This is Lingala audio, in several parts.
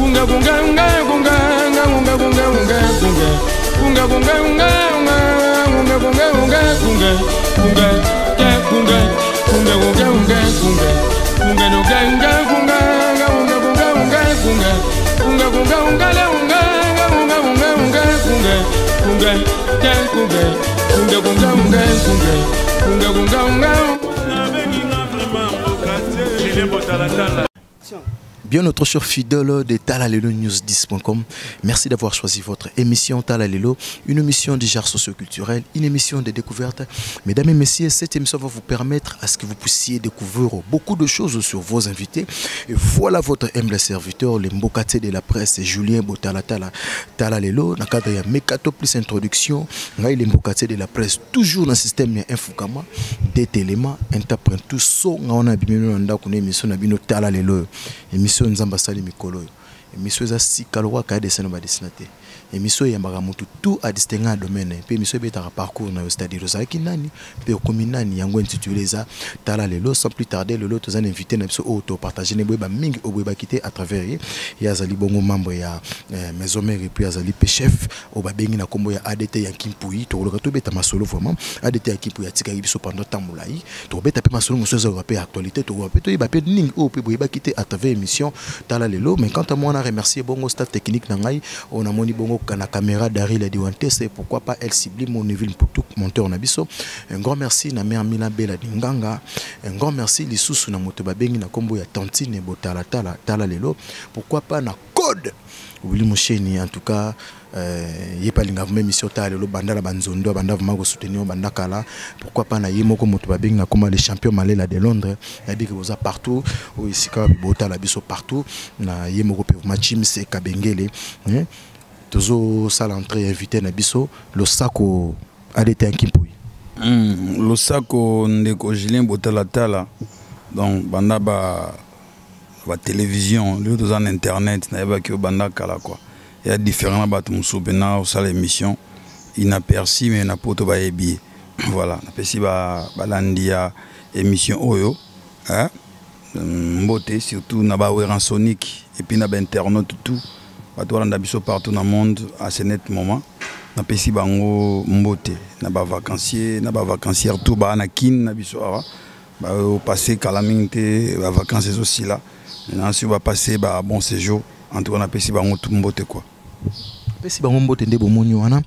Kunga kunga unga kunga unga kunga kunga unga kunga kunga kunga unga unga kunga kunga unga kunga kunga ya kunga kunga kunga unga kunga kunga no kunga kunga unga kunga unga kunga kunga kunga unga la unga unga kunga unga kunga kunga ya kunga kunga kunga unga kunga kunga kunga unga. Bien notre cher fidèle de Talalelo News 10.com, merci d'avoir choisi votre émission Talalelo, une émission du genre socioculturel, une émission de découverte. Mesdames et messieurs, cette émission va vous permettre à ce que vous puissiez découvrir beaucoup de choses sur vos invités. Et voilà votre humble serviteur, le Mbokate de la presse, Julien Botalatala Talalelo, dans le cadre de Mekato plus introduction, le Mbokate de la presse, toujours dans le système Infukama, des éléments, interprète tout ça, on a émission Talalelo, émission Nzambe asali mikolo oyo. Émission eza sika lokola kaya dessin na badessin te. Émission eyambaka motu tout adistingue na domaine, mpe émission ebetaka parcours na yo, c'est-à-dire ozalaki nani mpe okomi nani. Yango intitulé eza Tala Lelo. Sans plus tarder, lelo toza na invité na biso oyo topartage ne boyeba mingi oyo boyebaki te à travers ye. Ye azali bongo membre ya maison mère et puis azali mpe chef oyo babengi na nkombo ya ADT Yanki Mpui. Tokoloka tobeta masolo vraiment. ADT Yanki Mpui atikaki biso pendant temps molai. Tokobeta mpe masolo mosusu ezalaka mpe actualité. Tokoka mpe toyeba mpe nini oyo mpe boyebaki te à travers émission Tala Lelo. Mais quant à moi, na remercier bongo staff technique na ngai oyo namoni bongo na caméra, Daril Diwantese, pourquoi pas El Sublime Neville Mputuk, monteur na biso. Un grand merci na mère Mila Bela Dinganga. Un grand merci lisusu na moto babengi na nkombo ya Tantine Botalatala Tala Lelo, pourquoi pas na code Willy Musheni. En tout cas, ye mpe alinga vraiment émission Tala Lelo, banda na banzondo, banda vraiment kosoutenir banda kala. Pourquoi pas na ye moko moto babengi na koma le champion Malela de Londres. Nayebi ke boza partout oyo esika botala biso partout, na ye moko mpe vraiment Chims Kabengele, hein? Tozosala entrée invité na biso. Losako, ADT Yanki Mpui. Losako ndeko Julien Botalatala. Donc banda ba batélévision, lelo toza na internet, nayebaki oyo banda kala quoi. Ya différent na bato mosusu mpena osala émission inaperçu, mais na poto bayebi ye. Voilà, napesi balandi ya émission oyo, hein? Mbote surtout na baweransonique et puis na bainternaute, tout bato balanda biso partout na monde à ce net moment. Napesi bango mbote na bavacancier, na bavacancière, tout baa na Kine na biso awa bapasse kala mingi te, bavacance ezosila maintenant, si bapasse ba bon séjour. En tout cas, napesi bango tout mbote quoi. Apesi bango mbote nde bomoni wana.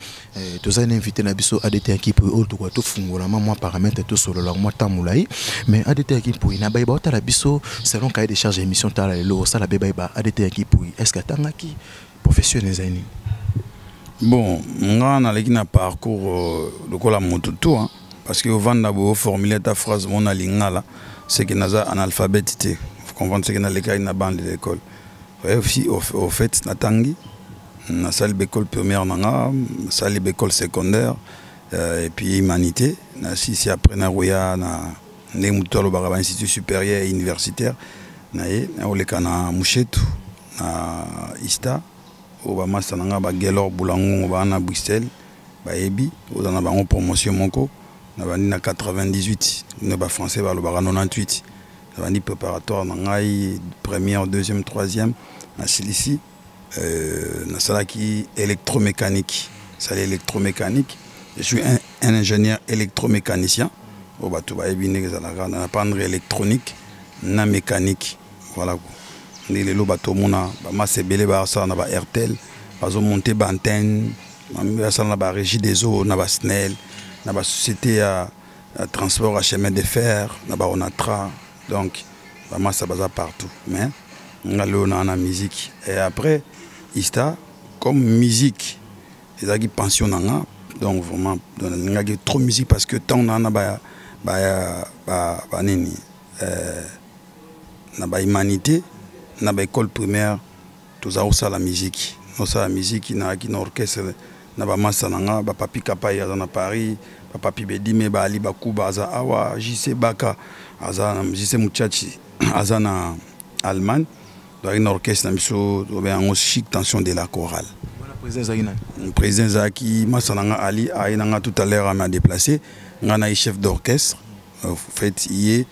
Toza na invité na biso ADT Yanki Mpui oyo tokoka tofungola ma mwa paramètre, tosolola mwa temps molai. Mais ADT Yanki Mpui, na bayeba otala biso selon cahier de charge émission Tala Lelo, osala be bayeba ADT Yanki Mpui, est ce que atangaki, profession ezali nini? Bon, nga naleki na parcours lokola moto tout, hein, parce que ovanda boye oformule ata phrase mo na lingala, c'est que naza analphabète te. Faut comprendre, c'est que nalekaki na bande de l'école. Ouais, aussi au fait natangi, nasali baécole primaire na nga, nasali baécole secondaire et puis humanité nasisi. Après nakoya na ndenge motu alobaka bainstitut supérieur et universitaire na ye, nakoleka na Mushetu na ISTA oyo bamasta na nga bagelor Bulangongo baa na Bruxelles, bayebi oza na bango promotion moko. Nabandi na 98, na bafrançais balobaka 98. Nabandi préparatoire na ngai, première, deuxième, troisième, nasilisi. Nasalaki électromécanique, sali électromécanique. Je suis un ingénieur électromécanicien oyo bato bayebi ndenge ezalaka na apprendre électronique na mécanique. Voilà quoi, nde lelo bato omona bamasa ebele basala na ba Airtel, bazomonte baantenne, basala na barégie des eaux, na baSNEL, na basociété ya transport ya chemin de fer, na baONATRA. Donc bamasa baza partout, mais nga lelo naa na musique. Et après ISTA, comme musique ezalaki pension na nga, donc vraiment nalingaki trop musique, parce que ntango naa na banini na bahumanité, na baécole primaire, toza kosala musique, nosala musique. Nayaki na orchestre na bamasa na nga, bapapi Kapai aza na Paris, bapapi Bedime, baali Bakuba aza awa, JC Baka aza na, JC Muchachi aza na Allemagne. Toyaki na orchestre na biso, tobe yango Chic Tension de la Chorale. Président ezalaki nani? Président ezalaki masa na nga Ali, aye na nga tout à l'heure, ama déplacé nga na ye chef d'orchestre. Fait ye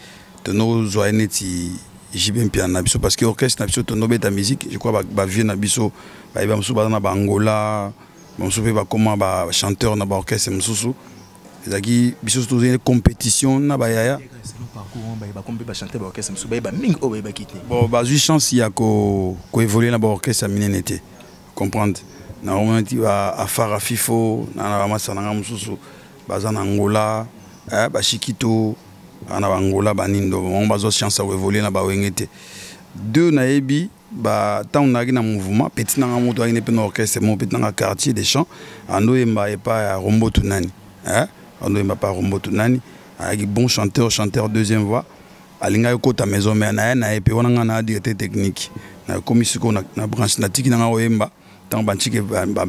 tonozwa ye neti JB Mpiana na biso, parce que orchestre na biso tondobeta musique, je crois bavieux na biso bayeba, mosusu baza na baangola, bamosusu mpe bakoma bachanteur na baorchestre mosusu. Ezalaki biso tozali compétition na bayaya. Bon, bazwi chance ya koévolue na baorchestre ya minene te, comprendre. Naomona ti afara fifo na bamasa na nga mosusu baza na Angola, bashikito na bangola, banindo bango bazwa chance ya koévolue na bawenge te. Deux, nayebi ntango nazalaki na mouvement, petit nanga moto ayaki mpe na orchestre mo, petit nanga Quartier des Champs, ando oyemba epai ya Rombotu nani, ando oyemba epai ya Rombotu nani. Ayaki bon chanteur, chanteur deuxième voix. Alingaki kota maison mère na ye, na ye mpe wana nga na directeur technique. Nakomi sikoyo na branche, natiki nanga oyemba. Ntango bantike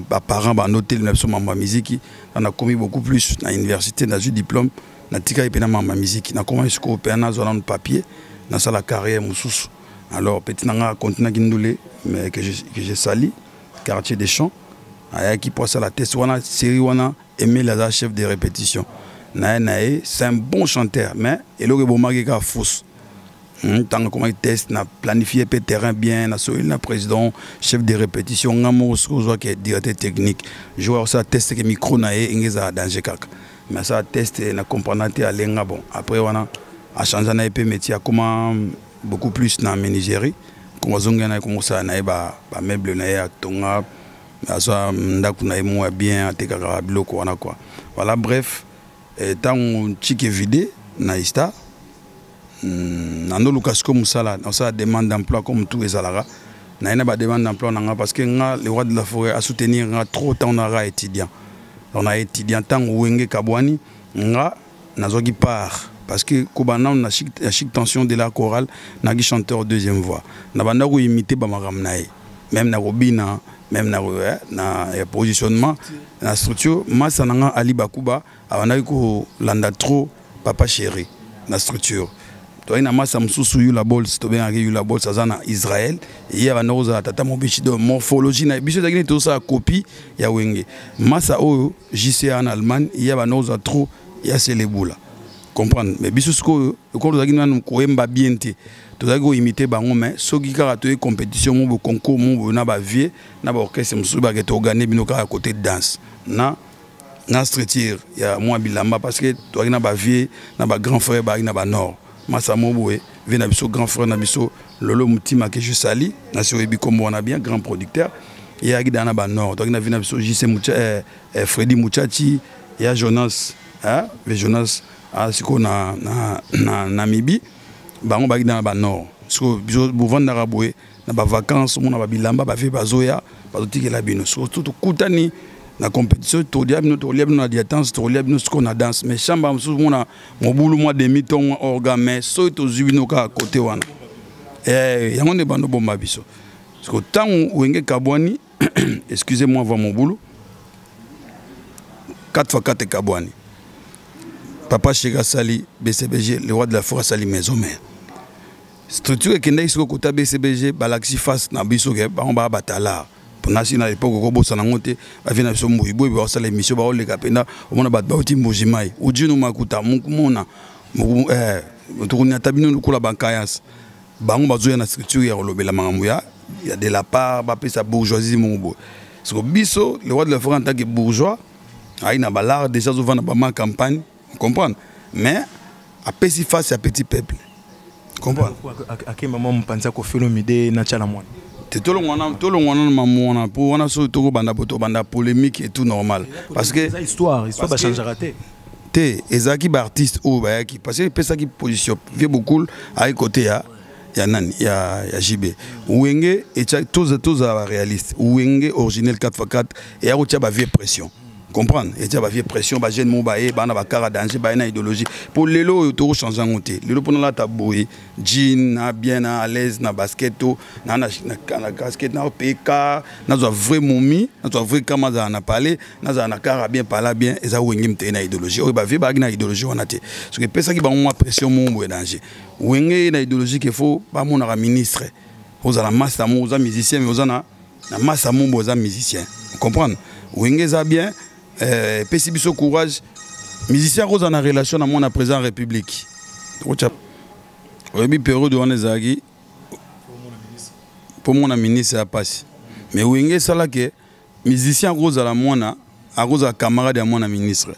baparent bando telema biso mambo ya miziki, nakomi beaucoup plus na université, nazwi diplôme, natikaki mpe na mambo ya miziki. Nakomaki sikoyo mpe nazwa nanu papier, nasala carrière mosusu. Alors petit nanga continuaki ndule, mais que je sali, Quartier des Champs, ayaki mpo asala test wana, série wana. Emile aza chef de répétition na ye na ye. C'est un bon chanteur, mais eloko ebomaki kaka fausse. Ntango akomaki test, na planifie mpe terrain bien, nasololi na président, chef de répétition. Nga moko soki ozwaki directeur technique, jour osala test ke micro na ye enge ezala danger kaka, mais asala test na comprendre te, alenga. Bon, après wana achange na ye mpe métier, akoma beaucoup plus na menuiserie. Kongo azongi na ye, kongo osala na ye bameuble na ye, atonga, azwa ndako na ye moko ya bien, atekaka biloko wana quoi. Voilà, bref, ntango ntiki vide na ista, nandoluka sikoyo mosala, nasala demande d'emploi comme tout ezalaka. Naye na bademande d'emploi na nga, parce que nga, le roi de la forêt asoutenir nga trop ntango naka étudiant. Donc na étudiant, ntango Wenge kabwani, nga nazwaki part, parce que kobanda na Chic Tension de la chorale, naki chanteur deuxième voix. Na banda koimite bamakambo na ye, même na kobina, même na positionnement na structure. Masa na nga Ali Bakuba abandaki kolanda trop Papa Chéri na structure. Toyaki na masa mosusu, Yula Bols, tobengaki Yula Bols, aza na Israel. Ye abanda kozala tata mobishi de morphologie na biso. Ezalaki neti tozosala copie ya Wenge. Masa oyo JCA na Allemagne, ye abanda kozala trop ya Selebula, comprendre. Mais biso sikoyo, lokola tozalaki nanu koyemba bien te, tozalaki koimite bango. Mais soki kaka toye compétition mo boye, concours mo boye na bavieux na baorchestre mosusu, bake togane bino kaka côté danse na structure ya mwa bilamba, parce que tozalaki na bavieux na bagrand frère, bazalaki na banord. Masa mo boye, vieux na biso, grand frère na biso Lolo Mutima, ke je sali nasi, oyebi kombo wana bien, grand producteur, ye ayaki daa na banord. Tozalaki na vieux na biso JC Mucha, Fredi Muchachi ya Jonas, hein? Jonas sikoyo na Namibie. Bango bazalaki na banord. Sikoyo biso bovandaka boye na bavacance, omona babilamba, bavieux bazoya, bazotikela bino. Surtout tokutani na compétition, tolia bino, tolia bino na diatance, tolia bino sikoyo na danse. Mais chambre mosusu mona mobulu, mwa demi ton, mwa organe, mais soki tozwi bino kaka kote wana, yango nde bando bomba biso. Siko ntango Wenge kabwani, excusez moi va mobulu, 4 x 4 ekabwani, Papa Chéri asali BCBG, le roi de la forêt asali maison mère. Structure ekendaki sikoyo kota BCBG, balakisi face na biso ke bango baya batalar mpona si na l'époque. Okobosana yango te, bavieux na biso Mbuyiboyi baosala émission, baoleka mpenza, omona bato bauti Mbuji Mai, ujinu makuta mukumona tokoniata bino lokola bankayas. Bango bazoya na structure ya kolobela makambo ya de la part bapesa bourgeoisie moko boye. Siko biso, le roi de la forêt en tant que bourgeois, ayi na balare déjà, azovanda bama campagne, comprendre, mais apesi face ya petit peuple, comprendre. Ake mama mopanzi Koffi Olomide na Tiala Mwana. Te, tolongwana na mamu wana, mpo wana soki tokobanda po tobanda polémique et tout, normal, parce que eza histoire, histoire bachangeaka te. Te, ezalaki baartiste oyo bayaki, parce que epesaki position. Vieux Bokul ayaki kote ya nani, ya JB. Wenge tozala baréaliste, Wenge originel 4x4 eya kotia bavieux pression, comprendre, etia bavieux pression. Bajeune mo baye, bana bakara danger, baye na idéologie. Mpo lelo oyo tokochange yango te. Lelo mpona lata boye jean na bien na à l'aise na basket to na casquette na pk, nazwa vrai momi, nazwa vrai kama, azala na palais, nazala na kara bien pala bien. Eza Wenge muteye na idéologie oyo. Bavieux bayaki na idéologie wana te. Soki epesaki bango mwa pression moko boye danger. Wenge na idéologie ke faut bamonaka ministre, ozala master mo, oza musicien, mais oza na masa mombo, oza musicien, comprendre. Wenge eza bien, epesi biso courage. Musicien akozala na relation na mwana président république. Oyebi, période wana ezalaki Mpo mwana ministre ya pasi. Mais Wenge esala ke musicien akozala mwana, akozala camarade ya mwana ministre.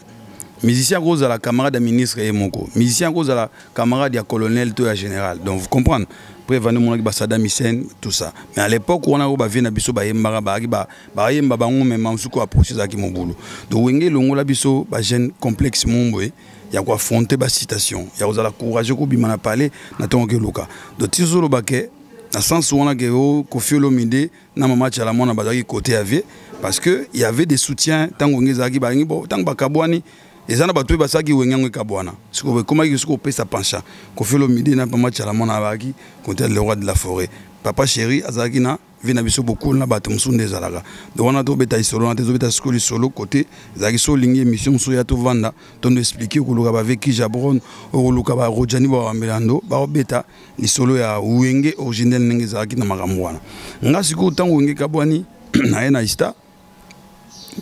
Musicien akozala camarade ya ministre ye moko. Musicien akozala camarade ya colonel to ya général. Donc vous comprenez. Après vandi monaki ba Saddam Hussein tout ça. Mais à l'époque wana oyo ba vie na biso bayembaka bayaki ba bayemba bango mais mosusu ko approche ezalaki mobulu. Donc Wenge elongola biso ba jeune complexe momboye ya ko affronter ba citation, ya kozala courageux kobima na palais na ntongo keluka. Donc ti ozoloba ke na sens wana ke o Koffi Olomide na mama Tshala Mwana bazalaki côté ya vie parce que il y avait des soutiens ntango Wenge ezalaki balingi bo ntango bakabwani eza na bato oyo basalaki Wenge yango ekabwana sikoyo ekomaki sikoyo opesa penchant. Koffi Olomide na mama Tshala Mwana bazalaki côté le roi de la forêt. Papa Chéri azalaki na vie na biso bokolo na bato mosusu nde ezalaka. Donc wana tobeta lisolo wana te, tobeta sikoyo lisolo côté ezalaki so olingi émission mosusu ya tovanda tondo expliquer okoluka ba Veki Jabron, okoluka ba Rojani Bawambelando baobeta lisolo ya Wenge originel ndenge ezalaki na makambo wana. Nga sikoyo ntango Wenge kabwani naye na Ista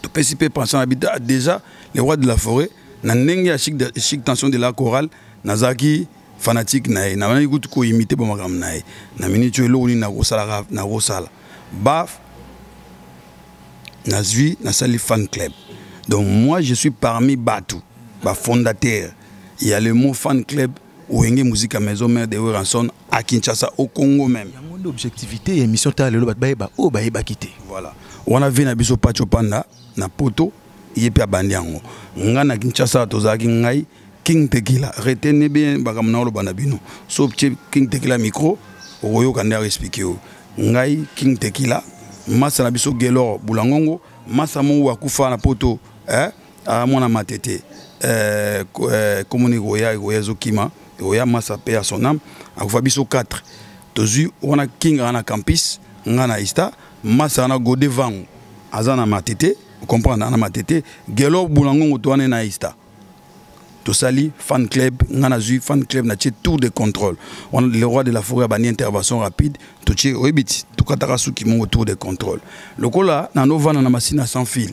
topesi mpe pension na bita déjà le roi de la forêt na ndenge ya chic, chic tension de la chorale nazalaki fanatique na ye, nabandaki kutu koimite bo makambo na ye na minute oyo eloko nini nakosalaka nakosala baf nazwi nasali fan club. Donc moi je suis parmi bato bafondateur ya le mot fan club Wenge Musica Maison Mère de Werrason à Kinshasa au Congo même. Yango nde objectivité ya émission ta lelo bato bayeba oyo bayebaki te. Voilà. Wana vie na biso Pacho Panda na poto ye mpe abandi yango. Nga na Kinshasa tozalaki ngai King Tekila, retenez bien makambo na oloba na bino. So tie King Tekila micro okoyoka nde expliquer yo. Ngai King Tekila masa na biso Gelor Bulangongo masa moko akufa na poto eh mwana matete komoni ekoya ekoya ezokima ekoya masa pe ya son âme akufa biso 4 tozwi wana King aza na campus nga na Ista masa wana Gode Vangu aza na matete comprendre na matete Gelor Bulangongo to wana na Ista tosali fan club nga nazwi fan club natie tour de contrôle wana le roi de la forêt abandi intervention rapide totie oyebi ti tokataka suki moko tour de contrôle lokola nanovanda na masina sans fil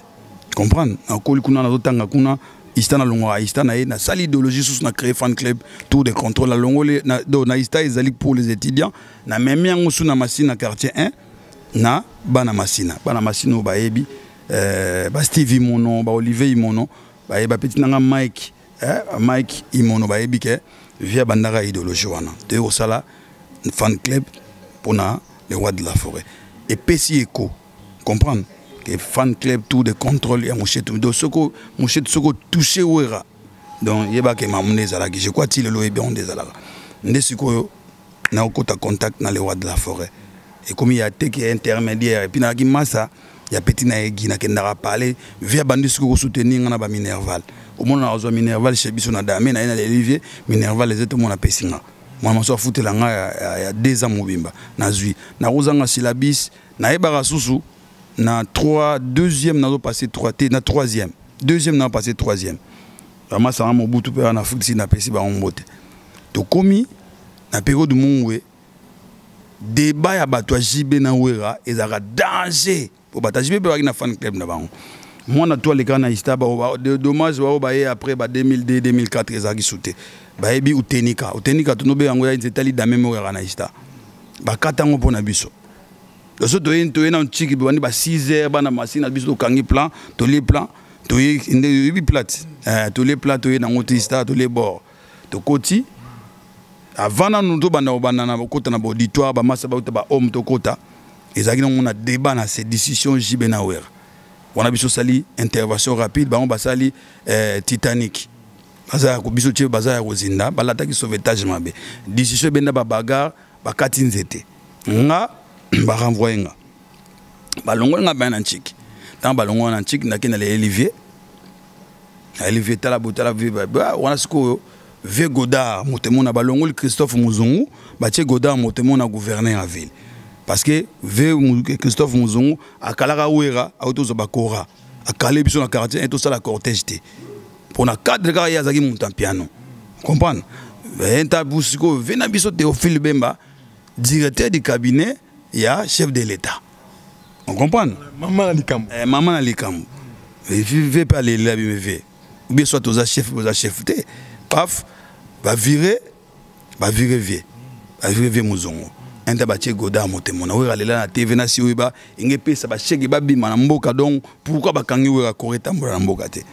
comprendre nakoli kuna nazotanga kuna Ista nalongwaka Ista na ye nasali idéologie susu na créer fan club tour de contrôle nalongoli na, do, na Ista ezali pour les étudiants namemi yango su na masina quartier 1 na bana masina bana masina oyo bayebi ba Steve Imono ba Olivier Imono bayeba peti nanga Mike Mike Imono bayebi ke via bandaka idéologie wana toye kosala fan club mpona le roi de la forêt epesi eko comprendre que fan club tour de contrôle ya Moshetu donc soko Moshetu soko touché Wera donc yebaka mamu nde ezalaki je crois ti lelo oyebi yango nde ezalaka nde sikoyo nakokota contact na le roi de la forêt ekomi ya teke ya intermédiaire et puis nayaki masa ya petit na ye Guy nakendaka parler via bandi sikoyo kosoutenir nga na baminerval omona nazwa minerval chez biso na dame na ye na lelivier minerval eza tomona apesi nga mwana mosu afutela nga ya 2 ans mobimba nazwi nakozanga syllabus nayebaka susu na 3 deuxième nazo passer 3 te na troisième deuxième nazo passer troisième bamasanga Mobutu mpe wana Afrique si napesi bango mbote tokomi na période mongwe débat ya bato ya JB na Wera ezalaka danger po bato ya JB mpe bazalaki na fan club na bango mwana to alekaka na Ista dommage bao baye après ba 2002 2004 ezalaki su te bayebi utenika utenika tonobe yango ya nzetali dame moko yaka na Ista bakata yango mpo na biso so toye toye na ntiki bandi ba 6 heures bana masina biso tokangi plan tolie plan toye nde oyebi plate tolie plan toye nango ti Ista tolie bord tokoti avant nanu tobanda kobanda na kokota na baauditoire bamasa bauta bahome tokota ezalaki nango na débat na se décision JB na Wera wana biso osali intervention rapide bango basali Titanic baza ya biso tie baza ya kozinda balataki sauvetage mabe décision ebenda babagarre bakati nzete nga barenvoye nga balongoli nga baya na ntiki ntango balongoli na ntiki nakende na Olivier Olivier tala botala wana sikoyo vieux Godard Motemona balongoli Christophe Muzungu batie Godard Motemona gouverneur ya ville parce que vieux Christophe Muzungu akalaka Wera auti ozwa bakora akale biso na quartier tosala cortège te mpona cadre kaka ye azalaki moto ya piano comprendre nta sikoyo ve na biso Théophile Bemba directeur du cabinet ya chef de l'État on comprend mama na likambo mama na likambo ve mpe alelela bime ve ou bien soit oza chef oza chef te paf bavire bavire vie bavire vie Mozongo. Inta batie Godard Motemo na Wera lela na TV na si oyeba enge pesa ba chèque babima na mboka. Donc pourquoi bakangi Wera kore tambola na mboka te?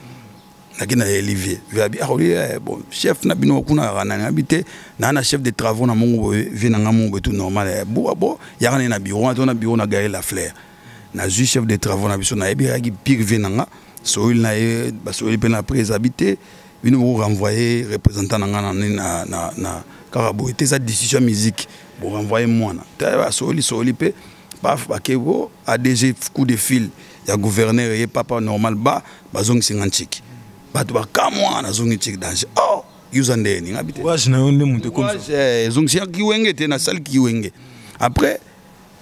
Naki na Olivier Viabi ah Olivier, bon chef na bino kuna kaka nani abi te na na chef de travaux na mongo boye vie na nga mongo boye tout normal eh, bo bo yaka na bureau to na bureau na Gaël Lafleur nazwi chef de travaux na biso nayebi ayaki pire vie na nga soyoli na ye basoyoli mpe na après ezabi te bino boko renvoyer représentant na nga na, na, na, na kaka boye te eza décision ya musique bo renvoyer mwana te basoyoli soyoli mpe paf bake bo ADG coup de fil ya gouverneur ye papa normal ba bazongisi nga ntiki bato bakamwa nazongi ntiki danger oh yuza ndeni ngabi te courage na yo nde moto ekomisa ezongisi ya kiwenge te nasali kiwenge. Après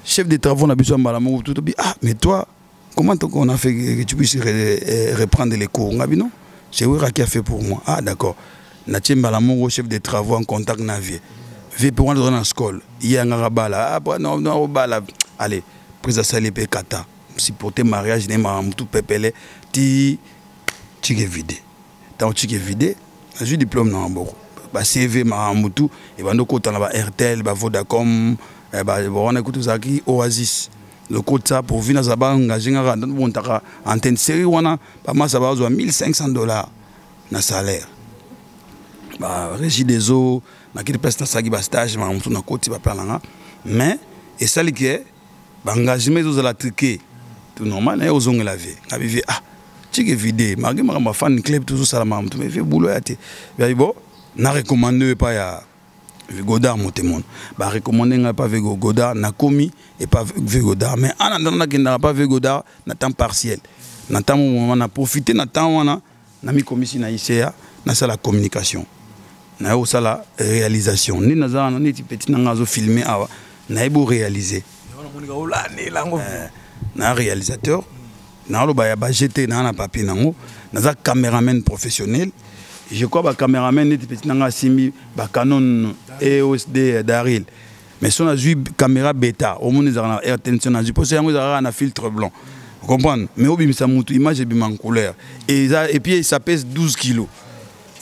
chef de travaux na biso ya mbala moko tutobi ah mais toi, comment on a fait que tu puisses reprendre les cours? Ngabi non, c'est Wera qui a fait pour moi. Ah d'accord, natie mbala moko chef de travaux en contact na vie vie mpe wana toza na scole ye angaka bala ah non non bala allez prise asali mpe kata supporter mariage ne makambo tu pepele ti tike vide. Ntango tike vide nazwi diplôme na maboko, ba CV makambo tu ebandi okota na ba Airtel, ba Vodacom, wana ekuti ozalaki Oasis lokota pourvu nazala baengage ngaka bontaka antenne série wana bamasa bazwa 1500 $ na salaire ba Régie des eaux. Nakiti place nasalaki bastage makambo mosusu nakoti baplan na nga mais esali ke baengagement ezozala truqué tout normal. Naye ozongela vie ngabi vie ah tike vide malgré makambo ya fan club tozosala makambo to mais vie boulot ya te biabi bo na recommande oyo epai ya Godard Motemono barecommande ngai pa ve Godard nakomi epa ve Godard mais ana ndana nakendaka pa ve Godard na temps partiel na temps moment na profite na temps wana namikomisi na ICA nasala communication naye kosala réalisation nde naza wana neti petit na ngai azofilme awa nayebi oréalise na réalisateur naaloba ya baje te naa na papier nango naza caméraman professionnel. Je crois bacaméraman neti petit na ngai asimbi bacanon EOS D Daril mais so nazwi caméra beta omoni ezalaka na RTN so nazwi mposo yango ezalaka na filtre blanc comprendre mais obimisa mutu image ebima en couleur et, et puis ça pèse 12 kilos.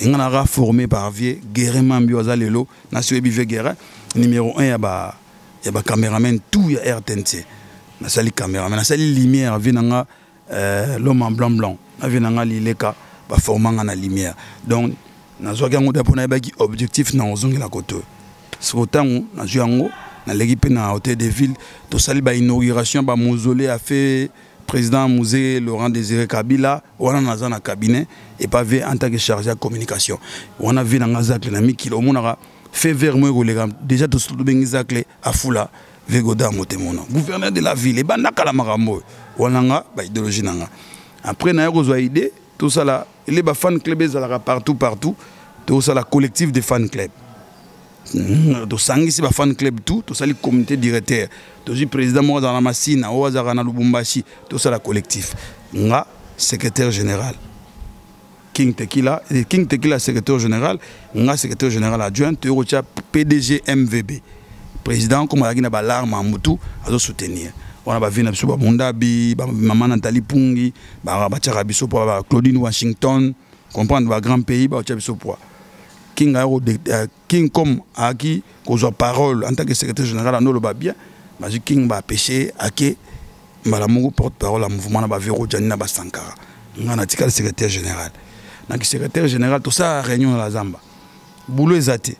Nga naka formé par vieux Guérin Mambi aza lelo nasi oyebi vieux Guérin numéro 1 ya ba ya bacaméraman tout ya RTNC. Nasali caméraman nasali lumière vie na nga l'homme en blanc blanc na vie na nga lileka baforma nga na lumière. Donc nazwaki yango te mpo nayebaki objectif na ozongela koto siko ntango nazwi yango naleki mpe na hôtel de ville tosali bainauguration bamausolée afe président Mzee Laurent Désiré Kabila wana naza na cabinet epa ve en tant que chargé ya communication wana vie na nga zacle na mikili omonaka fait vert mo ekoleka déjà tobengi zacle afula ve Godard Motemono gouverneur de la ville ebanda kala makambo oyo wana nga baidéologie na nga. Après naye kozwa idée tosala ele bafan club ezalaka partout partout tosala collectif de fan club tosangisi bafan club tout tosali comité directeur tozwi président moko azalaka na Masina oyo azalaka na Lubumbashi tosala collectif nga secrétaire général King Tekila King Tekila secrétaire général nga secrétaire général adjoint toyei kotia PDG MVB président comme azalaki na balarme ya mutu azosoutenir wana bavie na biso bamundabi bamama Nathalie Pungi batiaka biso po Claudine Washington comprendre bagrand pays batia biso poids King ayako King comme ayaki kozwa parole en tant que secrétaire général andoloba bien bazwi King baapeshe ake mbala moko porte parole ya mouvement na bavero Jani na basankara nga natikali secrétaire général. Naki secrétaire général tosala réunion na la zamba boulot eza te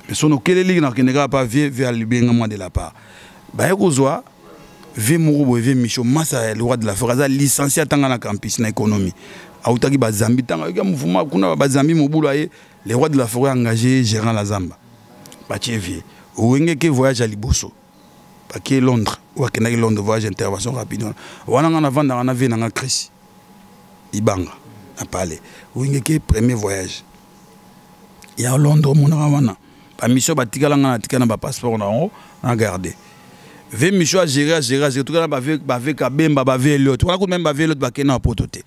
mais sono okeleli nakende kaka pa vie vie alibenga moi de la part baye kozwa vie moko boye vie Micho masa ya le roi de la forêt aza licencié atanga na campus na économie autaki bazambi ntango ayoki mouvement kuna bazambi mobulu aye le roi de la forêt engagé gérant la zamba batie vie owenge ke voyage ya liboso bake Londres oyo akendaki Londres voyage intervention rapide wana wana nga navandaka na vie nanga Chris Ibanga na palais owenge ke premier voyage ya Londres omonaka wana bamission batikala nga natika na bapasseport na yango na garde ve mission agéré agéré agéré tukala bave Kabemba bave Eliot wana kutu meme bave Eliot bakende na poto te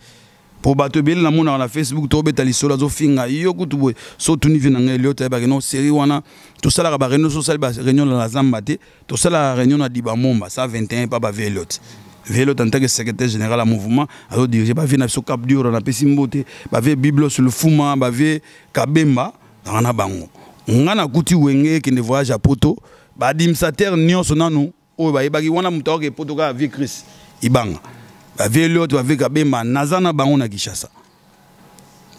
po bato ebele namonaka na Facebook tobeta lisolo azofinga yo kutu boye so otuni vie na ngai Eliot ayebaki no série wana tosalaka baréunion so osali baréunion na la zamba te tosalaka réunion na Dibamomba 121 pa bave Eliot vie Eliot en tant que secrétaire général ya mouvement azodirige bavie na biso Cap Dura napesi mbote bavie Biblos Lufuma bavie Kabemba nanga na bango nga nakuti wenge ekende voyage ya poto. Baadministrateur nyonso nanu oyo bayebaki wana, moto akoke poto kaka vieux Chris Ibanga, bavieux Liot, bavieux Kabemba, naza na bango na Kinshasa.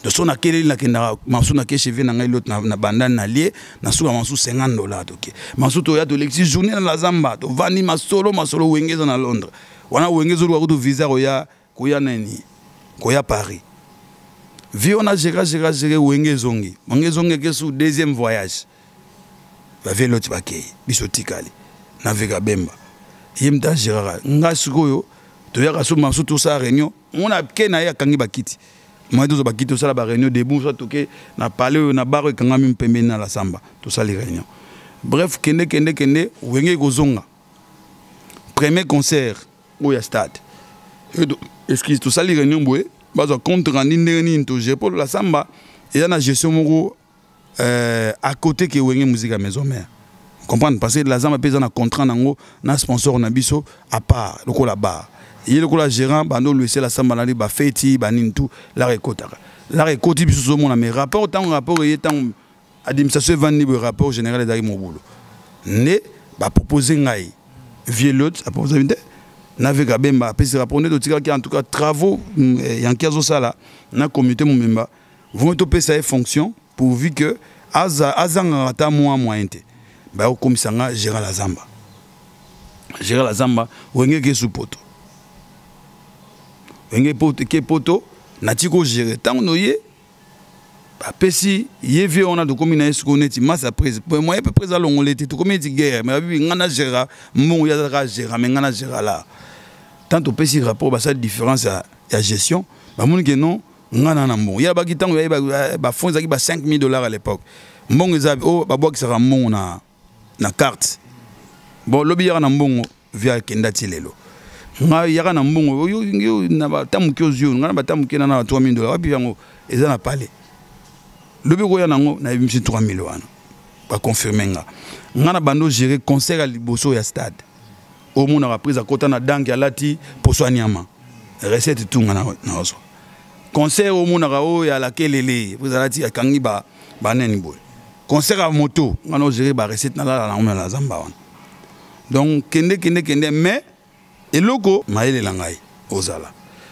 So nakeleli, nakendaka masu, nake chez vieux na ngai Liot na bandani, na lie nasuka masu 50 $. Toke masu, toya, tolekisi journée na la zamba, tovandi masolo masolo. Wenge eza na Londres wana, Wenge ezoluka kutu visa koya, koya nani, koya Paris. Vieux wana géra, géra, géré. Wenge ezongi, wenge ezongi, eke su deuxième voyage. Bavieux Loti bakei, biso tikali na vieux Kabemba, ye mutu agéraka nga. Sikoyo toyaka so masu, tosala réunion, mona ke na ye akangi bakiti moi, tozwa bakiti, tosala baréunion debout. So toke na palais oyo na bar oyo ekangami pembeni na la samba, tosali réunion. Bref, kende, kende, kende, Wenge ekozonga. Premier concert oyo ya stade, excuse, tosali réunion boye, bazwa compte rendu ndenge nini togere, mpo la samba eza na gestion moko à côté ke Wenge Musique ya Maison Mère, comprendre, parce que la zamba mpe eza na contrat nango na sponsor na biso à part. Lokola bar, ye lokola gérant bando olwese la samba nali bafeti banini tu, lara ekotaka, lara ekoti, biso tozomona. Mais rapport, ntango rapport eye, ntango administration evandi boye, rapport général ezalaki mobulu. Nde bapropose ngai, vieux Lot apropose te na vieux Kabemba, apesi rapport nde totikaki. En tout cas, travaux yanki azosala na communauté momemba, vraiment topesa ye fonction pourvu que azangaka ata mwa moyen te. Bakokomisa nga gérant la zamba, gérant la zamba. Wenge ke su poto, Wenge ke poto, nati kogérer. Ntango noye, bapesi ye vieux wana, tokomi na ye sikoyo neti masa prise moye mpe prise alongole te, tokomi neti guerre. Mais babibi nga na géra mbongo, ye azalaka géra, mais nga na géra la. Tant topesi rapport, basali différence ya gestion, bamoni ke non, nga na mbongo. Ye abaki ntango yaye bafonds ezalaki ba 5000 $ à l'époque. Mbongo eza oyo babwakisaka mbongo na carte. Bon, lobi yaka na mbongo, vieux akenda ti lelo. Ngai yaka na mbongo na bata moke ozwi oyo, ngai na bata moke na 3000 $. Wapi yango eza na palais? Lobi koya nango, nayebimisi 3000 wana, baconfirme nga. Nga na bando gérer concert ya liboso ya stade, omonaka prise akota na danke, alati poso ya nyama, recette tunga nazwa. Concert omonaka oyo ya lakelele, prise alati, akangi baneni boye. Concert ya moto, nga na ogérer barecette, nalala nango na zamba wana. Donc kende, kende, kende. Mais eloko mayele na ngai ozala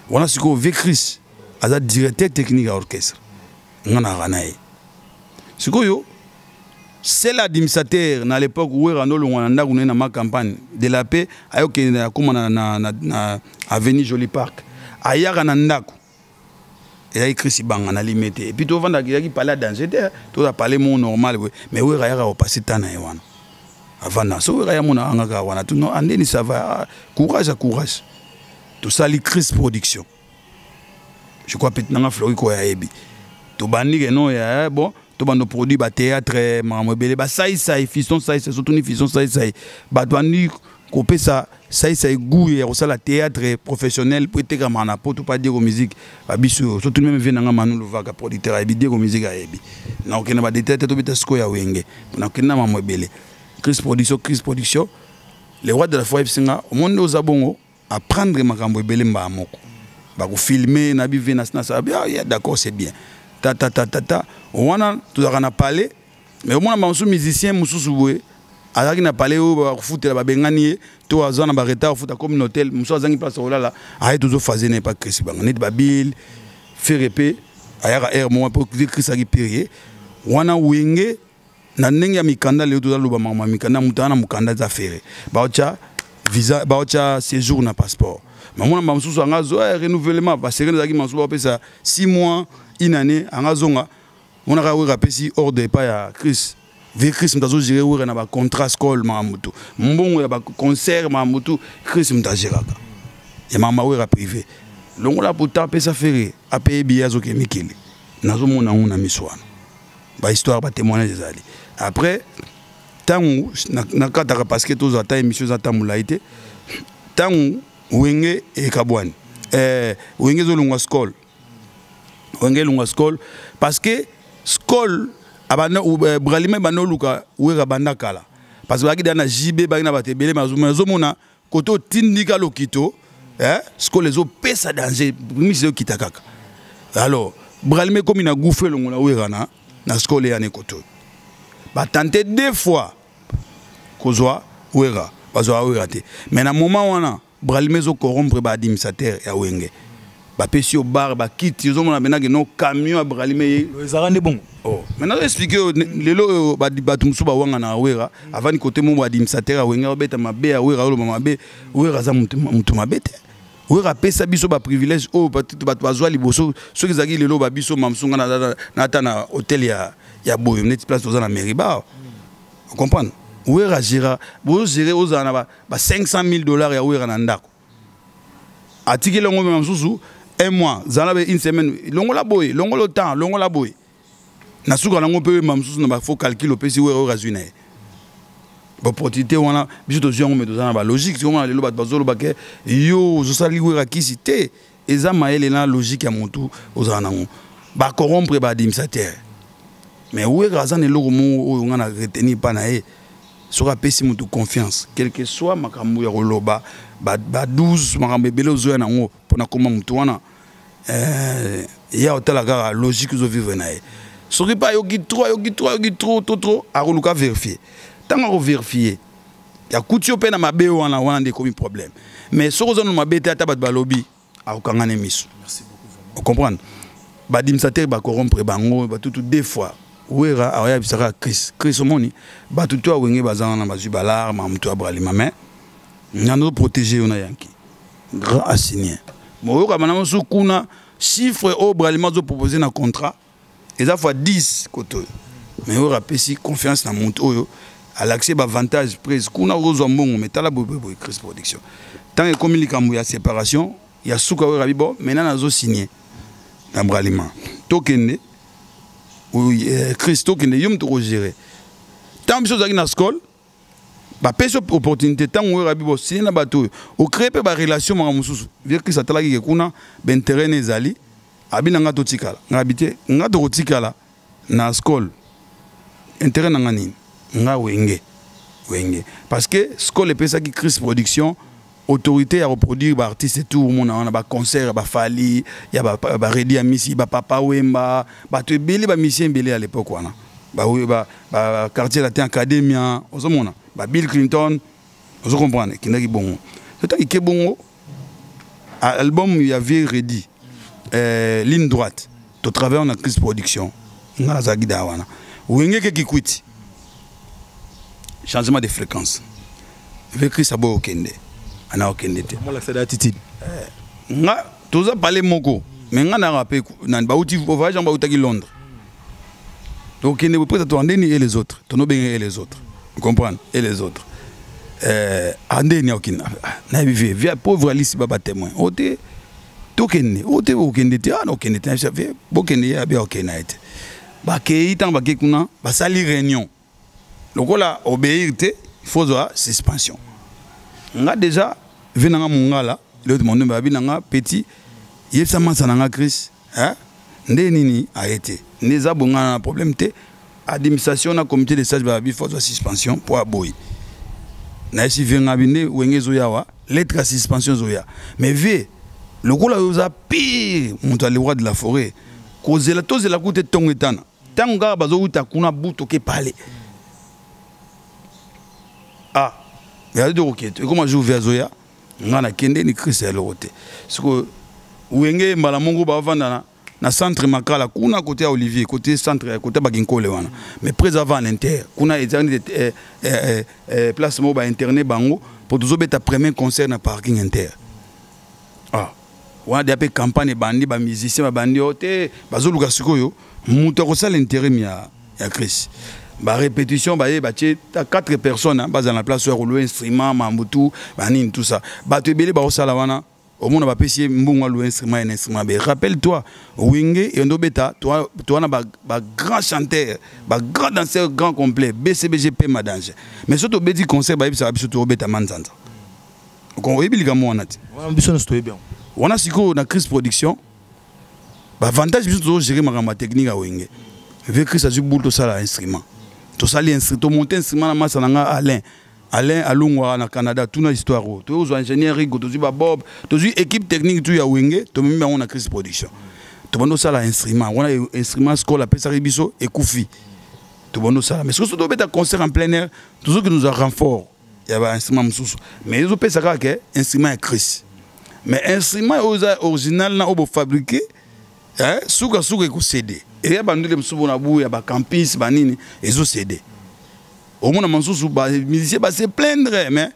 wana sikoyo, vieux Chris aza directeur technique ya orchestre, nga naka na ye. Sikoyo seul administrateur na l'époque, Wera ndolongwa na ndako na ye na Ma Campagne de la Paix, ayokende akóma na avenue Joli Park, ayaka na ndako ezalaki Chris Banga na Limete. Et puis tovandaka, ezalaki palais ya danger te, toza palais moko normal boye. Mais Wera ayaka kopase temps na ye wana, avanda. So Wera ya mona anga kaka wana tu, non, andeni ça va, courage à courage. Tosali Chris Production, je crois petit nanga Flori koya ayebi. Tobandi ke non ya bon, tobanda produit bathéâtre, makambo ebele, basaisai fiston saisai, sotuni fiston saisai. Bato bandi kopesa saisai goût ya kosala théâtre professionnel po etekamaka na poto pa Diego Musique. Babiso oyo sotuni même vieux nanga Manu Lovaka, producteur, ayebi Diego Musique, ayebi. Nakokende badétail te, tobeta sikoyo ya Wenge, nakokende na mambo ebele. Chris Production, Chris Production, le roi de la forêt ebisinga omoni nde oza bongo apprendre makambo ebele mbala moko, bakofilme na bive na na ah, yeah, d'accord, c'est bien. Ta ta ta ta ta wana tozalaka na palais. Mais omona bamosusu musicien mosusu boye azalaki na palais oyo bakofutela, babengani ye to aza na baretard kofuta, comme na hôtel mosusu azangi place kolala, aye tozofaze na ye pa Chris Banga neti babile Ferre mpe ayaka aire moko mpo Chris aki pire wana. Wenge na ndenge ya mikanda, lelo tozaloba makambo ya mikanda. Moto aza na mokanda eza Ferre, baotya visa, baotya séjour na passeport. Mamona bamosusu anga azwa renouvellement, baserene ezalaki mosusu bapesa 6 mois, une année, anga azonga. Monaka Wera apesi ordre epai ya Chris, vieux Chris moto azogérer Wera na bacontrat scole, makambo tu, mbongo ya baconcert, makambo tu, Chris moto agéraka ya makambo Wera privé. Longola pota apesa Ferre, apeye biye, azoke mikili. Nazomona yango na miso wana, bahistoire, batémoignage ezali. Après ntango nakataka, parce que tozwa ata émission eza ata molai te. Ntango Wenge ekabwani, Wenge ezolongwa Skol, Wenge elongwa Skol parce que Skol abanda Bralima ebanda oluka Wera banda kala, parce que bazalaki da na JB, baki na bato ebele. Nazomona kote otindika lokito, Skol ezopesa danger, misi ezokita kaka. Alors Bralima ekomi na gouffre, elongola Wera na Skol, eyani kote oyo batante deux fois. kozwa Wera, bazwa Wera te. Mais na moment wana Bralima ezo corrompre ba administrateur ya Wenge. Bapesi yo bar, bakiti, ozomona mpenza ke no camion ya Bralima ye. Ezalaka nde bongo. Oh, maintenant expliquer yo lelo oyo bato mosusu bawanga na Wera, avandi kote mo administrateur ya Wenge abeta mabe ya Wera, oloba mabe. Wera aza mutu mabe te. Wera apesa biso ba privilège oyo bato bazwa liboso. Soki ezalaki lelo ba biso mamosu nga nata na hôtel ya boyo neti place toza na mairie ba. Comprendre? Wera gera, bozo gérer ozala na ba 500 000 $ ya Wera na ndako. Atikeli yango mema mosusu un mois, zala be une semaine, longola boye, longola temps, longola boye. Na suka nango mpe ma mosusu na ba faux calcul opesi Wera oyo azwi na ye. Opportunité wana biso tozwi yango, me toza na balogique. Soki lelo bato bazoloba ke yo ozosali Wera kisi te, eza mayele na logique ya motu ozala nango. Bacorrompre baadministrateur, mais Wera aza na eloko moko oyo nga na retenir mpa na ye: soki apesi motu confiance, quel que soit makambo ya koloba ba 12 makambo ebele ozoya nango mpona koma motu wana, ya otala kaka logique ozovivre na ye. Soki mpe ayoki trop, ayoki trop, ayoki trop, trop, trop, akoluka vérifier. Ntango akovérifier, akuti yo mpe na mabe wana, wana nde ekomi problème. Mais soki oza na mabe te, ata bato balobi, akokanga ne miso. Ocomprendre? Baadministrateur bacorrompre bango batutu deux fois. Wera aoyebisaka Chris: "Chris, omoni bato to awenge baza wana, bazwi balarme moto ya Bralima, mais nga nazoprotéger yo na yanki grand asigné." Moyoka bana mosusu kuna, chiffre oyo Bralima azopropose na contrat eza fois 10 kote oyo, mais oyo apesi confiance na moto oyo alakisi baavantage prise kuna, okozwa mbongo. Mais tala boye boye, Chris Production, ntango ekomi likambo ya séparation ya suka, oyo rabi: "Bon, maintenant nazosigne na Bralima, tokende. Chris, tokende, yo moto okogérer." Ntango biso ozalaki na Skol, bapesi opportunité. Ntango oyo rabi bosigne na bato oyo, ocrée mpe barelation, makambo mosusu. Vieux Chris atalaki ke kuna baintérêt na ezali, abi na nga totikala. Nga abi te, nga tokotikala na Skol, intérêt na nga nini? Nga Wenge, Wenge. Parce que Skol epesaki Chris Production autorité ya reproduire baartiste tout omona wana, baconcert ya baFally, ya baReddy Amisi, bapapa Wemba, bato ebele, bamusicien ebele à l'époque wana, Quartier Latin, Academia, ozomona baBill Clinton, ozo comprendre? Ekendaki bongo. Sotangi ke bongo, album ya vieux Reddy, Ligne droite, totravaille na Chris Production. Nga nazalaki da wana. Wenge ke Kikwiti, changement de fréquence. Vieux Chris aboyi okende, ana okende te. Attitude. Nga toza pale moko, mais nga naka mpe bauti voyage yango, bautaki Londres, tokende bopresa to andeni et les autres, tonobenge et les autres, comprendre, et les autres, andeni akokende, nayebi vieux, vieux pauvre Alisi ba batémoin o te, tokende o te, okende te, ana okende te, vieux bokende, ye abi akokende na ye te. Bakei, ntango bakei kuna, basali réunion, lokola obéir te, il faut zwa suspension. Nga déjà vieux na nga Mongala eloko mondo babi na nga: "Petit, yebisa masa na nga Chris, hein? Nde nini aye te, nde eza bongana na problème te." Administration na comité de sage babi faut zwa suspension mpo aboyi. Nayesi vieux nga bi nde Wenge ezoya wa lettre ya suspension ezoya. Mais vieux, lokola oyo oza pire moto ya le roi de la forêt, kozela tozela ku te, ntongo etana, ntango kaka bazowuta kuna butu oke pale, ah, ezali tokokende, ekoma jour vieux azoya, nga nakende ni Chris ya eloko te. Sikoyo Wenge mbala moko bavanda na centre Makala kuna, côté ya Olivier, côté centre, côté Bakinkole wana. Mais près avant en inter kuna ezali neti place moko bainterne bango po tozobeta premier concert na parking inter. Ah, wana deya mpe campagne ebandi, bamusicien babandi oyo te, bazoluka sikoyo moto akosala intérim ya Chris. Barépétition baye batie ta quatre personnes bazala na place oyo ya kolouer instrument, mambutu banini, tout ça. Bato ebele baosala wana, omona bapesi ye mbongo alouer instrument ye na instrument. Be rappelle toi, Wenge endo beta toa na bagrand chanteur, bagrand danseur, grand complet, BCBG mpe madanger. Mais so tobeti concert, bayebisaka biso tobeta manzanza. Oyebi likambo wana te? Biso nyonso toyebi yango. Wana sikoyo na Chris Production, baavantage, biso tozogérer makambo ya technique ya Wenge. Vieux Chris azwi bule, tosala instrument, tosali tomonte instrument na masa na nga Alain, Alain alongwaka na Canada. Tuna histoire oyo, tozwa ingénieur Rigo, tozwi babob, tozwi équipe technique tu ya Wenge, tomemi bango na Chris Production, tobandi osala instrument wana. Instrument Skol apesaki biso ekufi. Tobandi osala, mais soki tobeta concert en plein air, tozoki nous a renfort ya bainstrument mosusu, mais ezopesa kaka ke instrument ya Chris, mais instrument oyo eza original na oyo bofabriqué, sukasuka ekocéder. Eya bandule mosusu bona bu ya bacampus banini ezocéder. Omona mosusu bamusicien base plaindre, mais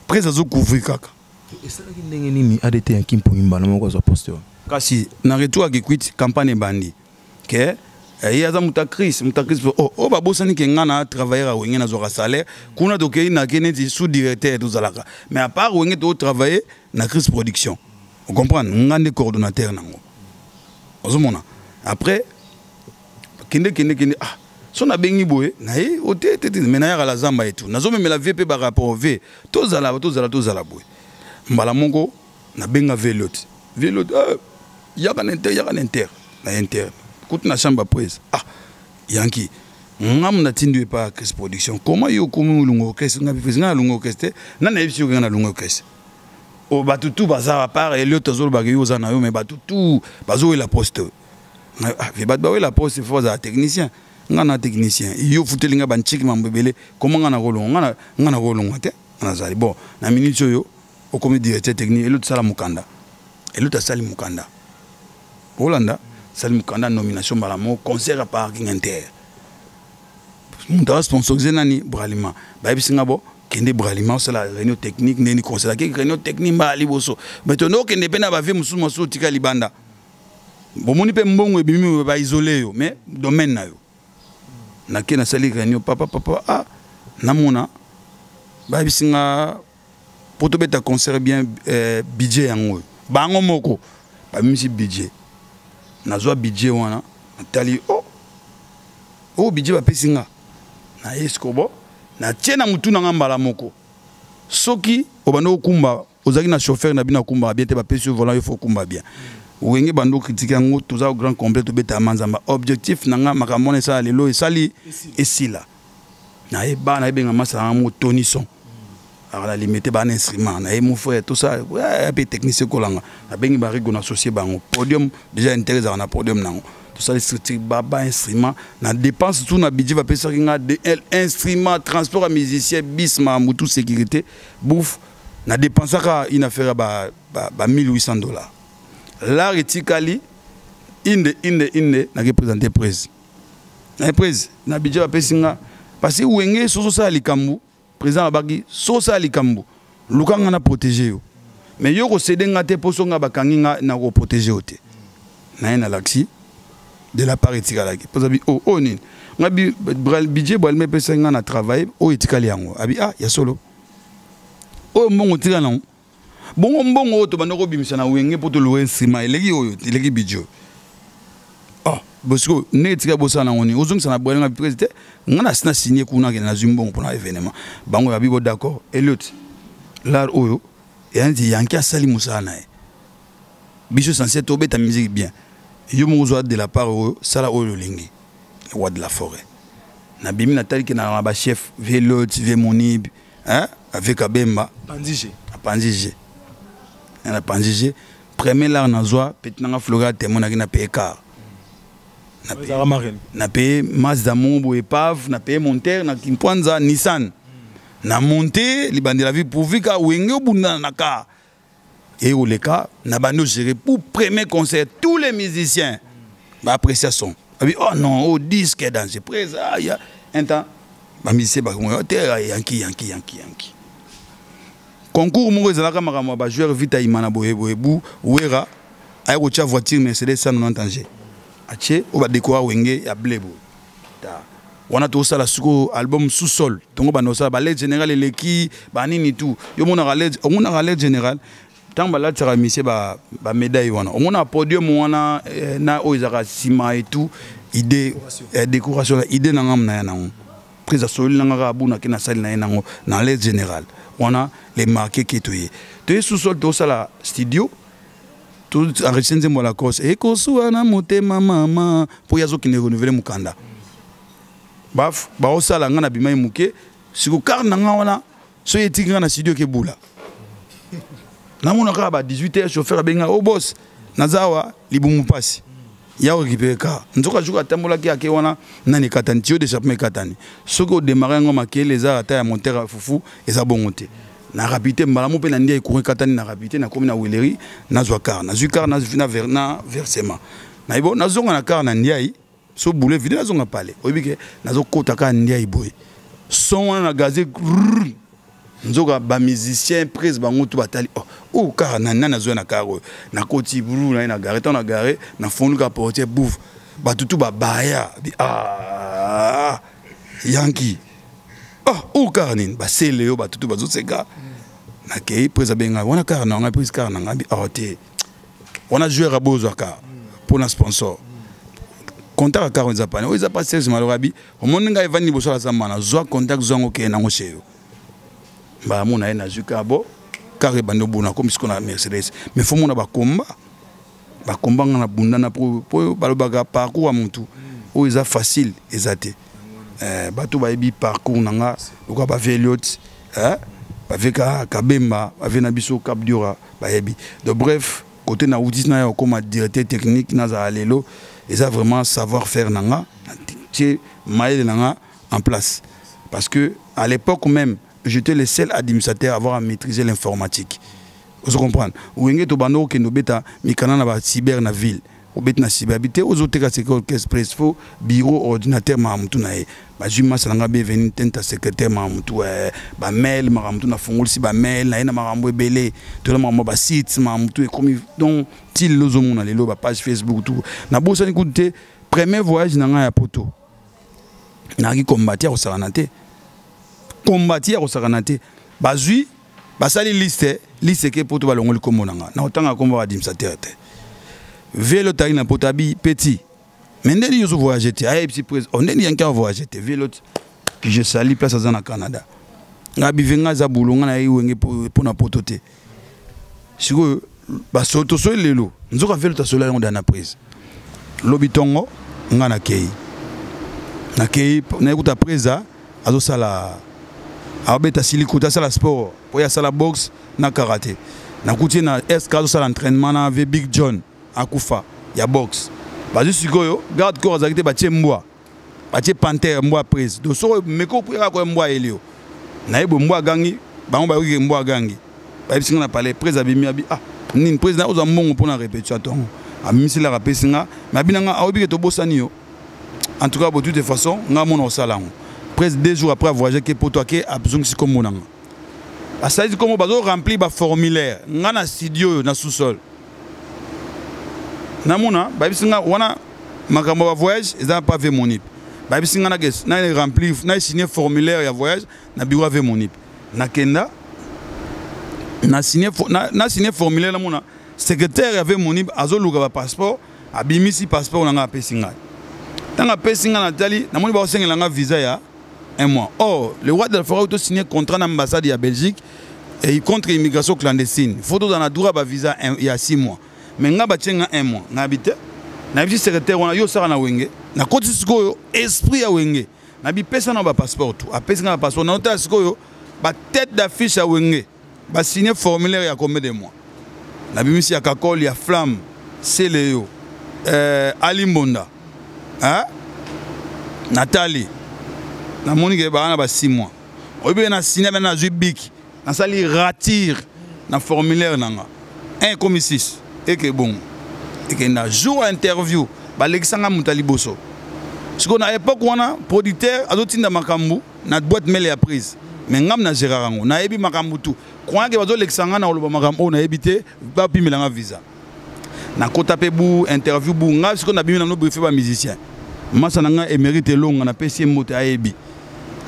prese azocouvrir kaka. Esalaki ndenge nini ADT Yanki Mpongi mbala moko azwa poste wana? Kasi na retour ya Kikwit, campagne ebandi ke ye aza moto ya Cris, moto ya Cris. Oh, oyo babosani ke nga na travailleur ya Wenge, nazwaka salaire kuna. Tokei nake neti sous directeur tozalaka, mais à part Wenge, totravaille na Cris Production, ocomprendre? Nga nde coordonnateur nango. Ozomona, après kende kende kende, ah, so nabengi boye na ye o te te te, me nayaka la zamba etu, nazomemela vie mpe barapport vie, tozala tozala tozala boye. Mbala moko nabenga Velot, Velot, ah, yaka na inter, yaka na inter, na inter kutu na chambre prese. Ah, Yanki, ngamu natindi yo epa Chris Production, comment yo okomi olunga orchestre? Nga nga nalunga orchestre te. Nga nayebisi yo ke nga nalunga orchestre? O bato tu baza, à part Eliot azolobaka yo oza na yo, mais bato tu bazowela poste. Ah, bato bawela poste, fo bazala technicien. Nga na technicien, yo futeli nga banchiki mambo ebele, koma nga nakolonga? Nga nakolonga te. Nga nazali bon na minute oyo okomi directeur technique. Elot asala mokanda, Elot asali mokanda, olanda asali mokanda nomination. Mbala moko concert ya parking inter, moto aza sponsorisé nani? Bralima. Bayebisi nga bo kende Bralima, osala réunion technique. Ndeni concert ake réunion technique mbala liboso, mais tondo okende mpe na bavie mosusu mosusu otika libanda. Bomoni mpe mbongo ebimi, baisole yo, mais domaine na yo. Nake nasali réunion, papa papa, ah, namona bayebisi nga po tobeta concert bien, budget yango oyo. Bango moko babimisi budget, nazwa budget wana, natali, oh, oyo budget bapesi nga, naye siko bo natie na mutu na nga mbala moko. Soki obanda kokumba, ozalaki na chauffeur na bino akumbaka bien te, bapesi yo volant, yo fo okumba bien. Wenge bando critique yango, toza grand complet, tobeta manzamba. Objectif na nga, makambo wana esala lelo, esali esila. Nayeba nayebenga masala nga moko Tonison akala limité bana instrument na ye, mon frère, tout ça mpe technicien kolanga. Nabengi barigo, na associé bango podium déjà, intérêt ezalaka na podium nango. Tosali structure baba instrument na dépense tout na budget bapesaki nga de instrument, transport ya musicien, bis, makambo tout, sécurité, bouffe, na dépensaka une affaire ya ba 1800 $. Lar etikali inde inde inde. Nake présenter prese na prese na budget bapesi nga, parce que Wenge soso osala likambo, président abaki so osala likambo, luka nga na protéger yo, mais yo kosede nga te, mpo so nga bakangi nga na koprotéger yo te. Naye nalakisi de la part etikalaki mpo zabi o oyo nini nga budget boalima epesaki nga na travail oyo etikali yango. Abi ah, ya solo, oyo mbongo tika nango bongo, mbongo oyo tobanda kobimisa na Wenge mpo toluka nsima eleki oyo, eleki budget oyo. Oh, bosiko ndenge etika bosala nango nini? Ozongisa na bwalinga prese te. Nga na sina signe kuna kende, nazwi mbongo mpona événement. Bango babi bo d'accord. Eliot, lar oyo eya neti Yanki asali mosala na ye, biso essentiel tobeta musique bien. Yo moko ozwa de la part oyo, sala oyo olingi. Roi de la forêt, nabimi, natali ke na bachef Velot, ve Monib, hein, avec Abemba. Panzi. Panzi G, na panzi G. Premier lar nazwa, petit nanga Flora témoin, naki na paye car, na paye Mazda moko boye épave, na paye montere na Kimpwanza, Nissan na monte libandela vie, pourvu ka Wenge obundana na car ekoleka. Na bandi ogérer pour premier concert, tous les musiciens baapprécia son. Abi oh non, oh, disque danger prese. Ah, ya un temps bamusicien bakongo te, Yanki, Yanki, Yanki, Yanki. Concours moko ezalaka makambo ya bajoueur vita ima na boye boye bu Wera aye kotia voiture Mercedes 190 Angers, atie oyo badekora Wenge ya ble boye. Ta wana tosala sikoyo album sous sol, tongo banda kosala baled général eleki banini tout. Yo omonaka led général ntango balatisaka misie bamédaille wana, omona podium wana, na oyo ezalaka nsima et tout, idée décoration, idée na ngambu na ya nango. Prise asololi na nga kaka buna ke nasali na ye nango na led général wana, le marqué ke toye toye sous-sol, tosala studio, toenregistre nzembo ya Lacoste ekosuwa na motema mama, mpo ye azokende renouveler mokanda. Baf baosala, nga na bimai moke siko kar na nga wana, so etiki nga na studio kebula, namona kaka ba 18 heures, chauffeur abenga: "O oh, boss, naza awa, libumu mpasi." Ya korécupérer car, nzoka jour atambolaki ake wana, nani ekatani, tuyau d'échappement ekatani. Soki odémarre yango, makele eza ata ya moteur ya fufu eza bongo te. Na rapidité mbala mo mpe na ndia courant ekatani. Na rapidité nakomi na huilerie, nazwa car, nazwi car na versement, nayebi nazonga na car na ndiai so boule vide, nazonga pale. Oyebi ke nazokota kaka ndiai boye, son wana na gaze, nzoka bamusicien prise bango tu batali. Oh, oh, car nani nani azoya na car oyo? Nakoti bulu na ye na gare. Ntango na gare, nafongoli ka portière, bouf, bato tu babaya. Ah, yanki, oh, oh, car nini? Basele yo, bato tu bazoseka. Nakei, prise abenga wana car na ngai, prise car na ngai. Awa te, wana joueur abozwa car mpona sponsor. Contact ya car eza pani oyo eza pa Serge Maloro. Abi omoni ngai evandi liboso ya zamba, nazwa contact, zwango, okeye nango chez yo. Mbala mona ye, nazwi kaka bo car ebandi obuna, komi sikoyo na Mercedes. Mais faut mona bakomba, bakomba nga na bundana po balobaka parcours ya motu oyo eza facile eza te. Bato bayebi parcours na nga lokola bavie Eliot, bavie Kabemba, bavie na biso Cap Dura, bayebi. Donc bref, côté na wuti na ya okoma directeur technique nazala lelo, eza vraiment savoir faire na nga, tie mayele na nga en place, parce que à l'époque même, j'étais le seul administrateur à avoir à maîtriser l'informatique. Ozo comprendre, Wenge tobanda okende obeta mikanda na bacyber na ville, obeti na cyber abi te, ozoteka seke orchestre presse, faut bureau, ordinateur, makambo tu na ye. Bazwi masa na nga bienvenu tenta secrétaire, makambo tu, bamail, makambo tu, nafungolisi bamail na ye na makambo ebele, tola makambo basite, makambo tu ekomi. Donc ti lelo ozomona lelo bapage Facebook tu. Nabosani kutu te premier voyage na ngai ya poto, nayaki kombati ya kosakana te, kombati ya kosakana te. Bazwi, basali liste, liste eke poto, balongoli nkombo na nga. Na kotanga nkombo ya administrateur te. Velo otali na poto, abi petit, mais ndeni yo ozovoyage te? Ayebisi prise o ndeni yanki avoyage te. Velo que je sali place aza na Canada, nga bive nga aza bulo, nga nayebi Wenge mpo na poto te. Sikoyo tosoli lelo, nzoka velo tasola yango da na prise. Lobi ntongo nga nakei, nakei nayekuta presa azosala, aobeta silikuta, asala sport po ye asala boxe na karaté. Nakuti ye na sk azosala entraînement na ve Big John akufa ya boxe. Bazwi sikoyo garde corps azalaki te, batie mbwa, batie pantere, mbwa prise. Donc soko meko kaka koya, mbwa ayeli yo naye boye, mbwa agangi, bango bayoki ke mbwa agangi, bayebisi nga na palais. Prise abimi, abi ah nini, prise na ozwa mbongo mpona répétition ntongo, abimisilaka, apesi nga. Mais abi na nga aoyebi ke tobosani yo. En tout cas bo, toute façon nga mona osala yango. Presque 2 jours après voyage ke poto, ake azongisi kombo na nga, asalisi kombo, bazo remplir baformulaire. Nga na studio oyo na sous-sol, namona bayebisi nga wana makambo ya voyage eza pa ve monip. Bayebisi nga na remplir, na signer formulaire ya voyage na bureau ya ve monip. Nakenda na signer, na signer formulaire. Namona secrétaire ya ve monip azoluka bapasseport, abimisi passeport na nga, apesi ngai. Ntango apesi ngai, natali, namoni baosengela nga visa ya un mois. Or le roi de la forêt otosigné contrat na ambassade ya Belgique et contre immigration clandestine, faut tozala na droit bavisa ya 6 mois, mais nga batie nga un mois. Nayebi te, nayebisi secrétaire wana: yo osala na Wenge, nakoti sikoyo esprit ya Wenge, nabi pesa na bapasseport tu. Apesi nga bapasseport, naotala sikoyo batête d'affiche ya Wenge basigne formulaire ya combien de mois. Nabimisi ya Kakol, ya Flamme, Seleyo, Ali Mbonda, hein? Natali, namoni ke baa na ba 6 mois. Oyebi na signe bana, nazwi bic, nasali rature na formulaire na nga, 1 ekomi 6, eke bongo ekenda. Jour ya interview, balekisanga moto ya liboso. Sikoyo na époque wana, producteur azotinda makambo na boîte mail ya prise, mais ngam na gérard yango, nayebi makambo tu croyant ke bazolekisa nga na koloba makambo oyo nayebi te, bapimela nga visa. Nakota mpe bu interview bu nga sikoyo nabimi nano briefé bamusicien. Masa na nga Émérite Elonga, napesi ye mbote, ayebi.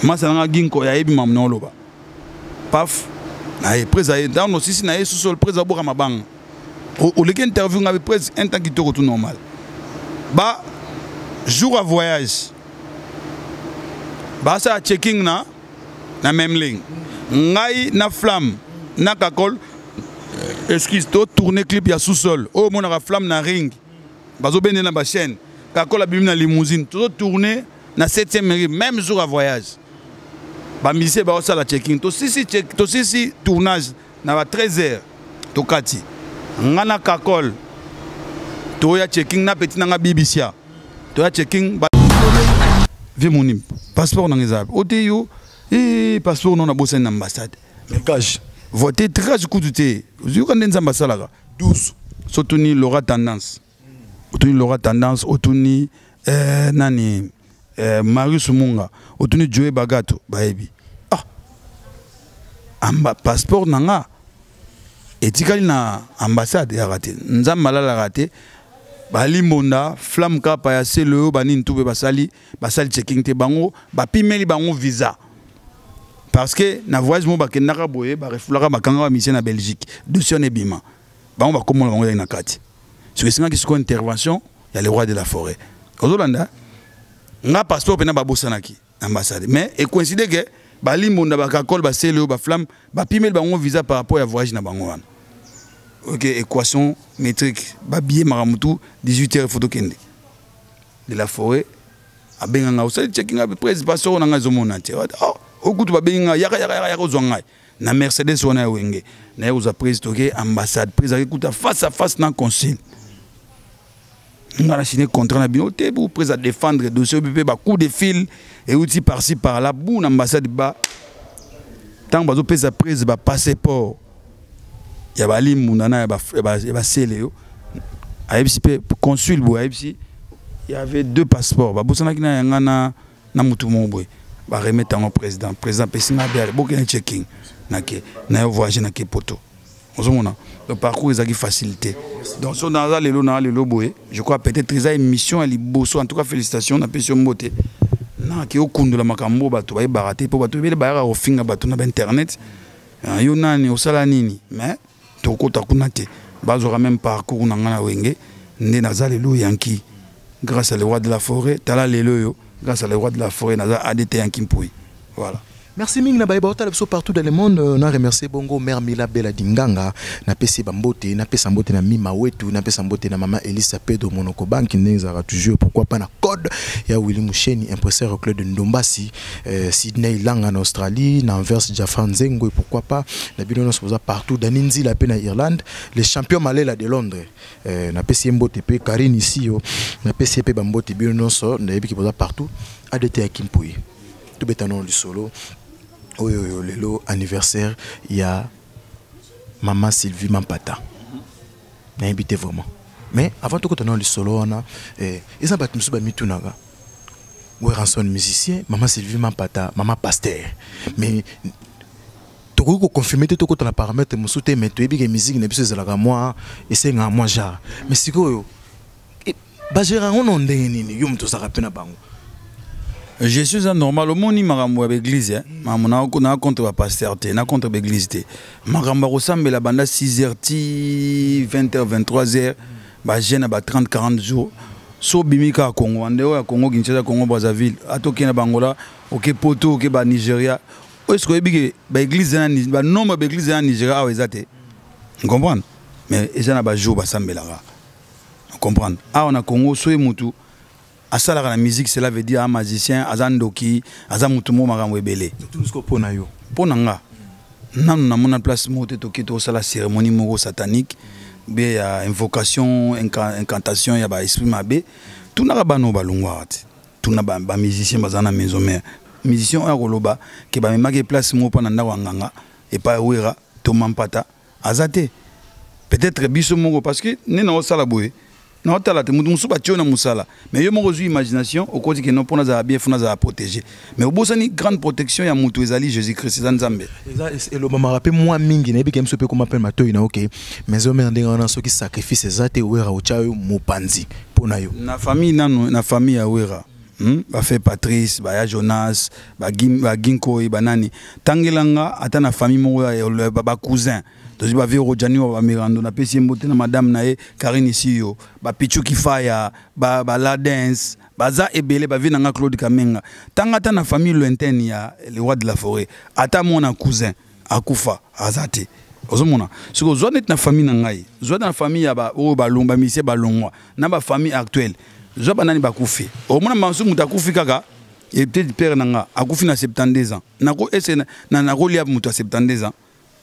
Masa na nga Ginko, ayebi mamu na oloba. Paf na ye prise aye, ntango nosisi na ye susu, prise aboka mabanga, oleki interview nga prise un temps kitoko, tout normal. Ba jour à voyage, basala checking na même ligne, ngai na Flamme na Kakol, excuse, totourne clip ya sous-sol oyo omonaka Flamme na ring, bazobende na bachaîne, Kakol abimi na limousine, tozotourne na 7e mairie. Même jour à voyage, bamusicien baosala checking, tosisi check, tosisi tournage na ba 13 heures, tokati nga na Kakol. Toya checking na petit nanga bibisia. Toya checking ba vie moni passeport nanga eza ote yo eh passeport non na bosani na ambassade. Tricage. Vote tricage kutu te. Ozoyoka nde Nzambe asalaka. 12. Sotuni Laura Tendance. Otuni Laura Tendance, otuni eh, nani eh, Marius Munga, otuni Joe Bagato bayebi. Ah. Amba passeport nanga etikali na ambassade yaka te. Nzambe alalaka te. Balimbonda flamme kapa ya selo oyo banini tu mpe basali basali checking te bango bapimeli bango visa parce que na voyage moko bakendaka boye barefulaka bakanga bamisie na Belgique dossier wana ebima bango bakomona bango ezali na kati soki esengaki sikoyo intervention ya le roi de la forêt ozolanda nga passeport mpena babosanaki ambassade mais ecoïncide ke balimbonda bakakole basele oyo baflamme bapimeli bango visa par rapport ya voyage na bango wana. Ok, équation métrique babillet makambo tu 18 heures faut tokende de la forêt abenga nga osali checking up presse passeport na nga ezomona te. Oh, okutu babengi nga yaka yaka yaka yaka ozwa ngai na Mercedes wana ya wenge naye kozwa prise toke ambassade prise akekuta face à face na consul nga na signé contrat na bino te bu prise à défendre dossier mpe ba coup de fil euti par-ci par-là bu na ambassade ba ntango bazopesa prise ba passeport ya balimbunda na ya basele yo ayebisi mpe consul boye ayebisi il y avait deux passeports babosanaki na yanga na na mutu moko boye baremettre yango président président apesi nga biale bokende checking nake nayo voyage nake poto ozomona. Donc parcours ezalaki facilité. Donc so naza lelo na lelo boye, je crois peut-être eza émission ya liboso. En tout cas félicitations, napesi yo mbote naki okundola makambo bato bayebaka te mpo bato ebele bayaka kofinga bato na bainternet yo nani osala nini mais tokota kuna te bazwaka même parcours na ngai na wenge nde naza lelo yanki grâce à le roi de la forêt. Tala lelo yo grâce à le roi de la forêt naza ADT Yanki Mpui, voilà. Merci mingi na bayeba otala biso partout dans le monde. Na remercier bongo mère Mila Bella Dinganga, na pesi bambote, na pesa mbote na Mima Wetu, na pesa mbote na mama Elisa Pedro Monoko Bank ndenge toujours, pourquoi pas na code ya Willy Musheni impresseur Claude Ndombasi, Sydney Langa en Australie, na Anvers Jaffa Nzengo, et pourquoi pas na bino nyonso boza partout, Dani Nzila pe na Irlande, les champions Malela de Londres, na pesi mbote pe Karine ici yo, na pesi pe bambote bino nyonso na yebi ki boza partout. ADT ya Kimpui tobeta no lisolo oyo oyo lelo anniversaire ya mama Sylvie Mampata. Nayebi te vraiment, mais avant tokota no lisolo wana, eza bato mosusu bamitunaka: Werrason musicien, mama Sylvie Mampata mama pasteur. Mais tokoki koconfirme te, tokota na paramètre mosusu te, mais toyebi ke musique na biso ezalaka mwa esengaka mwa genre. Mais sikoyo bagere yango na ndenge nini? Yo moto ozalaka mpe na bango. Je suis un normal. Omoni makambo ya baeglise, makambo na contre bapasteur te, na contre baeglise te. Makambo ya kosambela banda 6 heures ti 20 heures, 23 heures, bajeûne ya ba 30 40 jours, so obimi kaka Congo ande oyo ya Congo Kinshasa, Congo Brazzaville, ata okende na Bangola, oke Poto, oke Banigeria, oyo soki oyebi ke baeglise, banombre ya baeglise na Nigeria awa eza te, comprendre? Mais eza na bajour basambelaka, comprendre? Awa na Congo, soki mutu asalaka na musique, cela veut dire magicien, aza ndoki, aza mutu moko makambo ebele. Mpo na yo? Mpo na nga, nanu namona place moko te toki tosala cérémonie moko satanique be ya invocation, incantation ya baesprit mabe. Tunaka bana oyo balongwaka te, tuna bamusicien baza na maison mère, musicien oyo akoloba ke bamemaki place moko mpo na ndako ya nganga epai Wera to Mampata aza te. Peut-être biso moko, parce que nde naosala boye, naotala te moto mosusu batie yo na mosala, mais yo moko ozwi imagination, okoti ke non, mpo nazala bien, faut nazala protégé, mais obosani grande protection ya moto ezali Jésus Christ, eza Nzambe. Eza elobamaka mpe mwa mingi, nayebi ke biso mpe koma mpe matoi na oke maison mère ndenge wana, soki sacrifice eza te, Wera otya yo mopanzi mpo na yo. Na famille nanu, na famille ya Wera, Bafe Patrice, baya Jonas, baginkoi, banani, tangelanga ata na famille moko, bacousin tozwi bavie Rojani wa bamirando, napesi ye mbote na madame na ye Karine Isiyo, bapichu Kifaya, baladens baza ebele, bavie na nga Claude Kamenga. Tanga ata na famille lointaine ya le roi de la forêt, ata mwana cousin akufa aza te. Ozomona soki ozwa neti na famille na ngai, zwa na famille ya oyo balongwa, bamisie balongwa, na bafamille actuelle, zwa banani bakufi, omona masu moto akufi kaka peut-être père na nga akufi na 72 ans, nako ese nakolia moto ya 72 ans,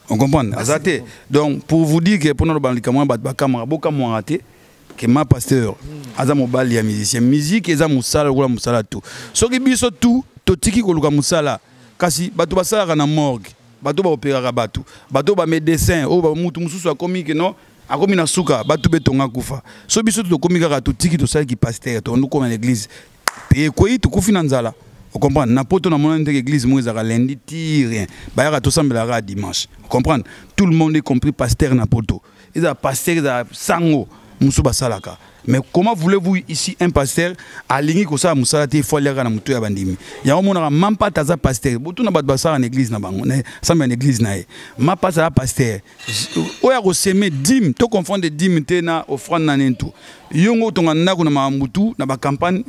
on comprend? Aza te. Donc pour vous dire que mpona loba likambo wana, bato bakamwaka, bokamwaka te. Ke ma pasteur aza mobali ya musicien. Musique eza mosala lokola mosala tu. Soki biso tu totiki koluka mosala, kasi bato basalaka na morgue, bato baoperaka bato, bato bamédecin, oyo bamutu mosusu akomi ke non, akomi na suka, bato betonga kufa. So biso tokomi kaka totiki tosalaki pasteur, tokondi koma na église pe ekwei, tokufi na nzala. Ocomprendre? Na poto namonani ndenge église moko ezalaka lundi ti rien, bayaka tosambelaka dimanche. Comprendre? Tout le monde, y compris pasteur na poto, ezala pasteur, ezala sango mosusu, basalaka. Mais comment voulez-vous ici, un pasteur alingi kosala mosala te, ifo aliaka na motu ya bandimi? Yango omonaka Mampata aza pasteur, botuna bato basalaka na église na bango, sambe na église na ye. Mampata aza pasteur oyo akoseme dîme. To confondre dîme te na offrande na nini. Tu yongo otonga ndako na makambo tu na bacampagne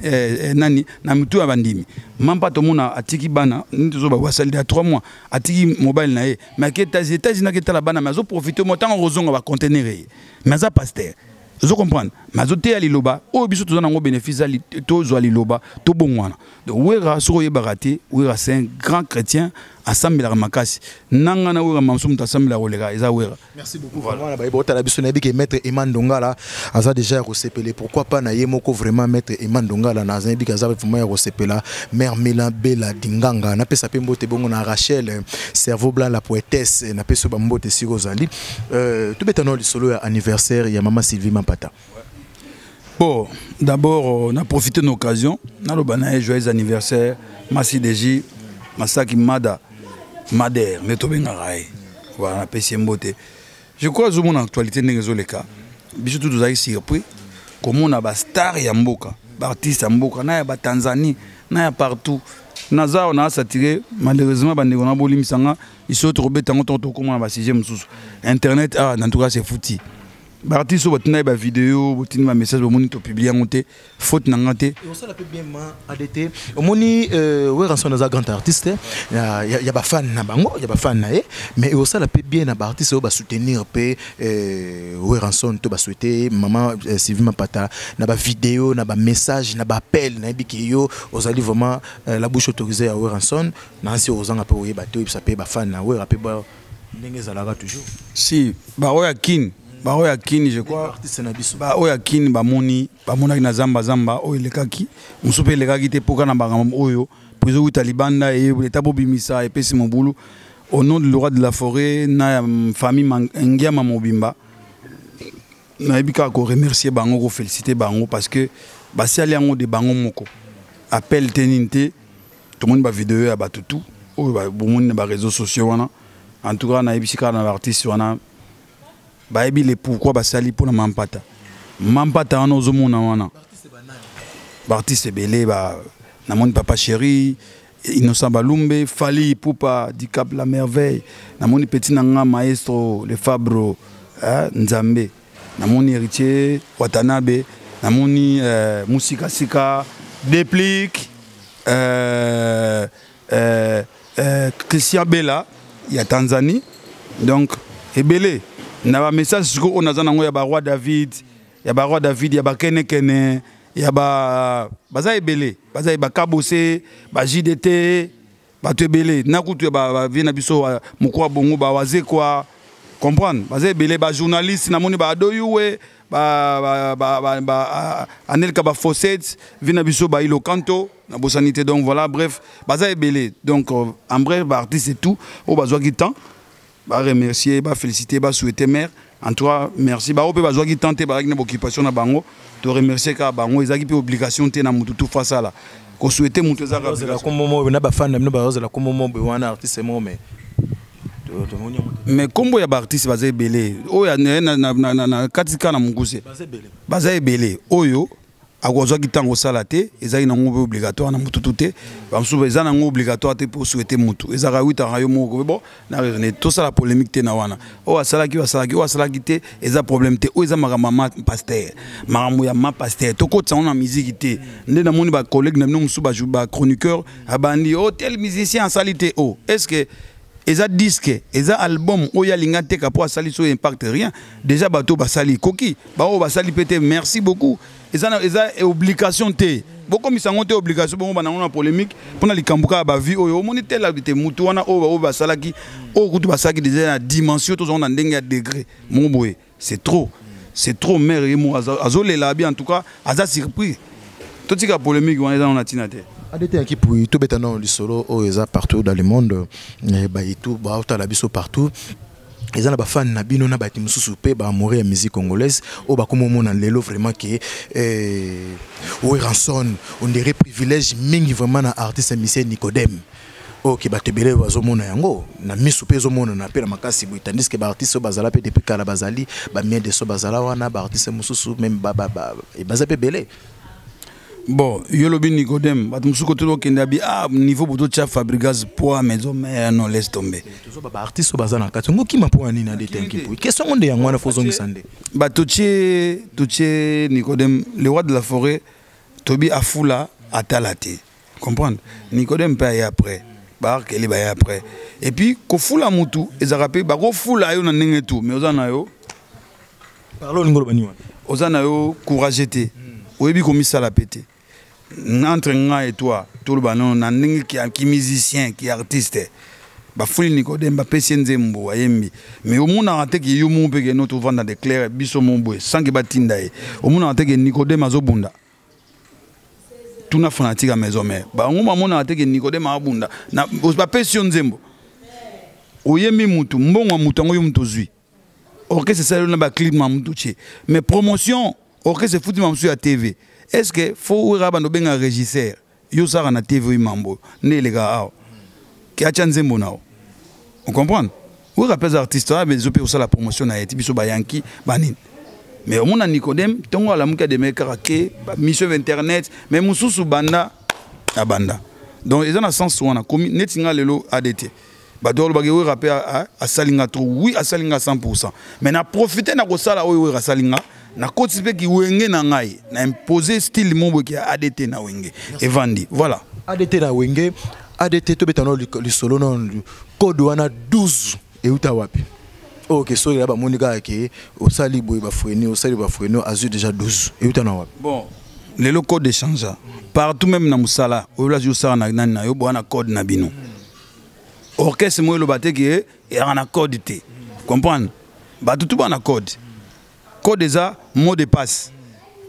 nani na mitu ya bandimi. Mampata omona atiki bana nini, tozoba basali ya 3 mois, atiki mobile na ye, mais ake États-Unis, aketala bana, mais azoprofite mo ntango akozonga baconteneur ye. Mais aza pasteur, ozo comprendre? Mais azoteya liloba oyo biso toza nango bénéfice, tozwa liloba, tobongwana. Donc Wera, soki oyebaka te, Wera c'est un grand chrétien, asambelaka makasi. Nanga na Wera mamosu, moto asambelaka koleka eza Wera. Merci beaucoup. Voilà, vraiment bayeba otala biso, nayebi ke maître Eman Dongala aza déjà ya kosepele. Pourquoi pas na ye moko? Vraiment, maître Eman Dongala na aza, yebi ke aza vraiment ya kosepela. Mère Milan Bela Dinganga, napesa mpe mbote bongo na Rachel Cerveau Blanc, la poétesse, napesi yo bambote esika ozali. Tobeta nao lisolo ya anniversaire ya mama Sylvie Mampata. Bon, d'abord, on a profité de l'occasion. Naloba na ye joyeux anniversaire, Massi Deji, Masaki Mada, Mader, nde tobengaka ye. Voilà, napesi ye mbote. Je crois azomona actualité ndenge ezoleka. Biso tu tozalaki surpris komona bastar ya mboka, baartiste ya mboka, na ya batanzanie, na ya partout. Naza awa na asatire, malheureusement bandeko na bolimbisanga, iso tokobeta yango ntongo tokomona basujet mosusu. Internet ah, en tout cas c'est foutu. Baartiste oyo batindaki bavideo, botindi bamessage, bomoni topublie yango te, faute na nga te. Osala mpe bien ma ADT. Omoni, Werrason aza grand artiste ya bafan na bango, ya bafan na ye, mais osala mpe bien na baartiste oyo basoutenir mpe Werrason to basouhaite mama Sylvie Mapata na bavideo, na bamessage, na baappel. Nayebi ke yo ozali vraiment la bouche autorisée ya Werrason. Nansi ozanga mpe oyeba te, oyebisa mpe bafan na Wera mpe ndenge ezalaka toujours. Si baoyo ya Kini, baoyo ya Kini, je crois artiste na biso. Baoyo ya Kini bamoni, bamonaki na zamba zamba oyo elekaki, mosusu mpe elekaki te, mpoka na makambo oyo po ezowuta libanda, eta bobimisa epesi mobulu. Au nom de le roi de la forêt na ya famille Ngiama mobimba, nayebi kaka koremercier bango, koféliciter bango, parce que basali yango de bango moko, appel te, nini te. Tomoni bavideo ya bato tu oyo bomoni na baréseaux sociaux wana. En tout cas nayebisi kaka na baartiste wana, bayebi le pourquoi basali mpona Mampata. Mampata wana ozomona wana baartiste ebele, namoni Papa Chéri, Innocent Balumbe, Fally Ipupa Dicap la Merveille, namoni petit na nga maestro le Fabro, eh, Nzambe, namoni Héritier Watanabe, namoni Musikasika, Déplique, Christian Bella ya Tanzanie. Donc ebele na bamessage sikoyo oyo naza nango ya baroi David, ya baroi David, ya bakenekene, ya ba baza ebele, baza bakabose, ba JDT, bato ebele na kutu ya bavie na biso mokwa bongo, bawazekwa, comprendre, baza ebele. Bajournaliste namoni baadoyuwe, Anelka, bafosset vie na biso, bailo kanto, nabosani te. Donc voilà, bref, baza ebele. Donc en bref, baartiste et tout oyo bazwaki temps baremercier, baféliciter, basouhaiter mare, en tout cas merci. Bao mpe bazwaki temps te, bazalaki na baoccupation na bango, toremercier kaka bango. Ezalaki mpe obligation te na motu tu fasala kosouhaiter motu. Ezaka kombo moko na bafan na bino, bazozela kombo moko boye wana, artiste moko, mais Mais nkombo ya baartiste baza ebele oyo na kati kaka na mokuse, baza ebele oyo akozwaki ntango osala te. Ezalaki nango mpe obligatoire na motutu te. Bamosusu eza nango obligatoire te mpo souhaiter motu, ezalaka witaka yo moko. Bon, na raisonne, tosala polémique te na wana. Oyo asalaki, oyo asalaki, oyo asalaki te, eza problème te. Oyo eza makambo ya ma pasteur, makambo ya ma pasteur, tokotisa yango na musique te. Nde namoni bacollègue na bino mosusu, bachroniqueur, abandi o tel musicien asali te. O est ce que eza disque, eza album oyo alinga teka mpo asali so impact? Rien. Déjà bato basali koki, baoyo basali mpe te, merci beaucoup. Eza obligation te, bokomisa yango te obligation bongo banango na polémique mpona likambo kaka bavie oyo omoni tela te. Mutu wana oyo basalaki, oyo kutu basalaki déjà na dimension, tozango na ndenge ya degré moko boye, c'est trop. C'est trop. Mare ye moko azolela abi, en tout cas aza surpris. Totika polémique wana, eza na ntina te. ADT Yanki Pui, tobeta nano lisolo oyo eza partout dans le monde. Bayetu baotala biso partout, eza na bafani na bino na bato mosusu mpe baamoureux ya musique congolaise oyo bakoma omona lelo vraiment ke Werrason, on dirait privilège mingi vraiment na artiste musicien Nicodème oyo ke bato ebele bazomona yango na misu mpe ezomonana mpe na makasi boye, tandis ke baartiste oyo bazala mpe depuis kala bazali bamiede so bazala wana, baartiste mosusu même baza mpe ebele. Bon, yo lobi Nicodème, bato mosusu kote okende abi ah, niveau bototia Fabregas poa maison mère, non, laisse tomber. Tozoba baartiste oyo baza na kati ngo okima mpo ya nini? ADT Yanki Pui, question ngo nde yango wana, fo ozongisa nde. Bato tie totie Nicodème, le roi de la forêt, tobi afula atala te, comprendre. Nicodème mpe aye après, baakeli baye après. Et puis kofula mutu ezalaka mpe bakofula yo na ndenge tu, mais oza na yo. Parle, olingi oloba nini wana? Oza na yo courage te, oyebi komisala mpe te. Entre ngai et toi, toloba nono na ndenge ki musicien, ki artiste. Bafuli Nicodème, bapesi ye nzembo, ayembi, mais omonaka te ke yo moko mpe ke no tovanda de clair biso mo boye sans ke batinda ye. Omonaka te ke Nicodème azobunda. Tuna fanatique ya maison mère, bango bamonaka te ke Nicodème abunda. Bapesi yo nzembo, oyembi, mutu mbongo ya mutu yango yo mutu ozwi, orchestre esali na baclip ma mutu tie, mais promotion orchestre efuti ma mosusu ya TV. Est ce que fo wera bando obenga régisseur, yo osaka na TV oyo mambo nde elekaka awa ke atya nzembo na yo? Ocomprendre, wera mpe aza artiste wana, bezo mpe kosala promotion na ye ti biso bayanki banini. Mais omona Nicodème, ntongo alamuki, ademeki kaka ke mission internet, mais mosusu banda abanda. Donc eza na sens wana komi neti nga lelo ADT. Bato balobaki Wera mpe asali nga trop. Oui, asali nga 100, mais na profite na kosala oyo Wera asali nga, nakoti mpe kiwenge na ngai, na impose style mo boye ya ADT na Wenge evandi, voilà. ADT na Wenge. ADT, tobeta no lisolo no code wana 12 euta wapi? Ok, soki ya bamoni kaka ke osali boye, bafreni osali, bafreni azwi déjà 12, euta na wapi? Bon, lelo code échange partout, même na mosala oyo azwi osala na nani na yo boya na code na bino. Orchestre moko eloba te ke eyaka na code te, comprendre. Bato tu bana na code. Code eza mot de passe,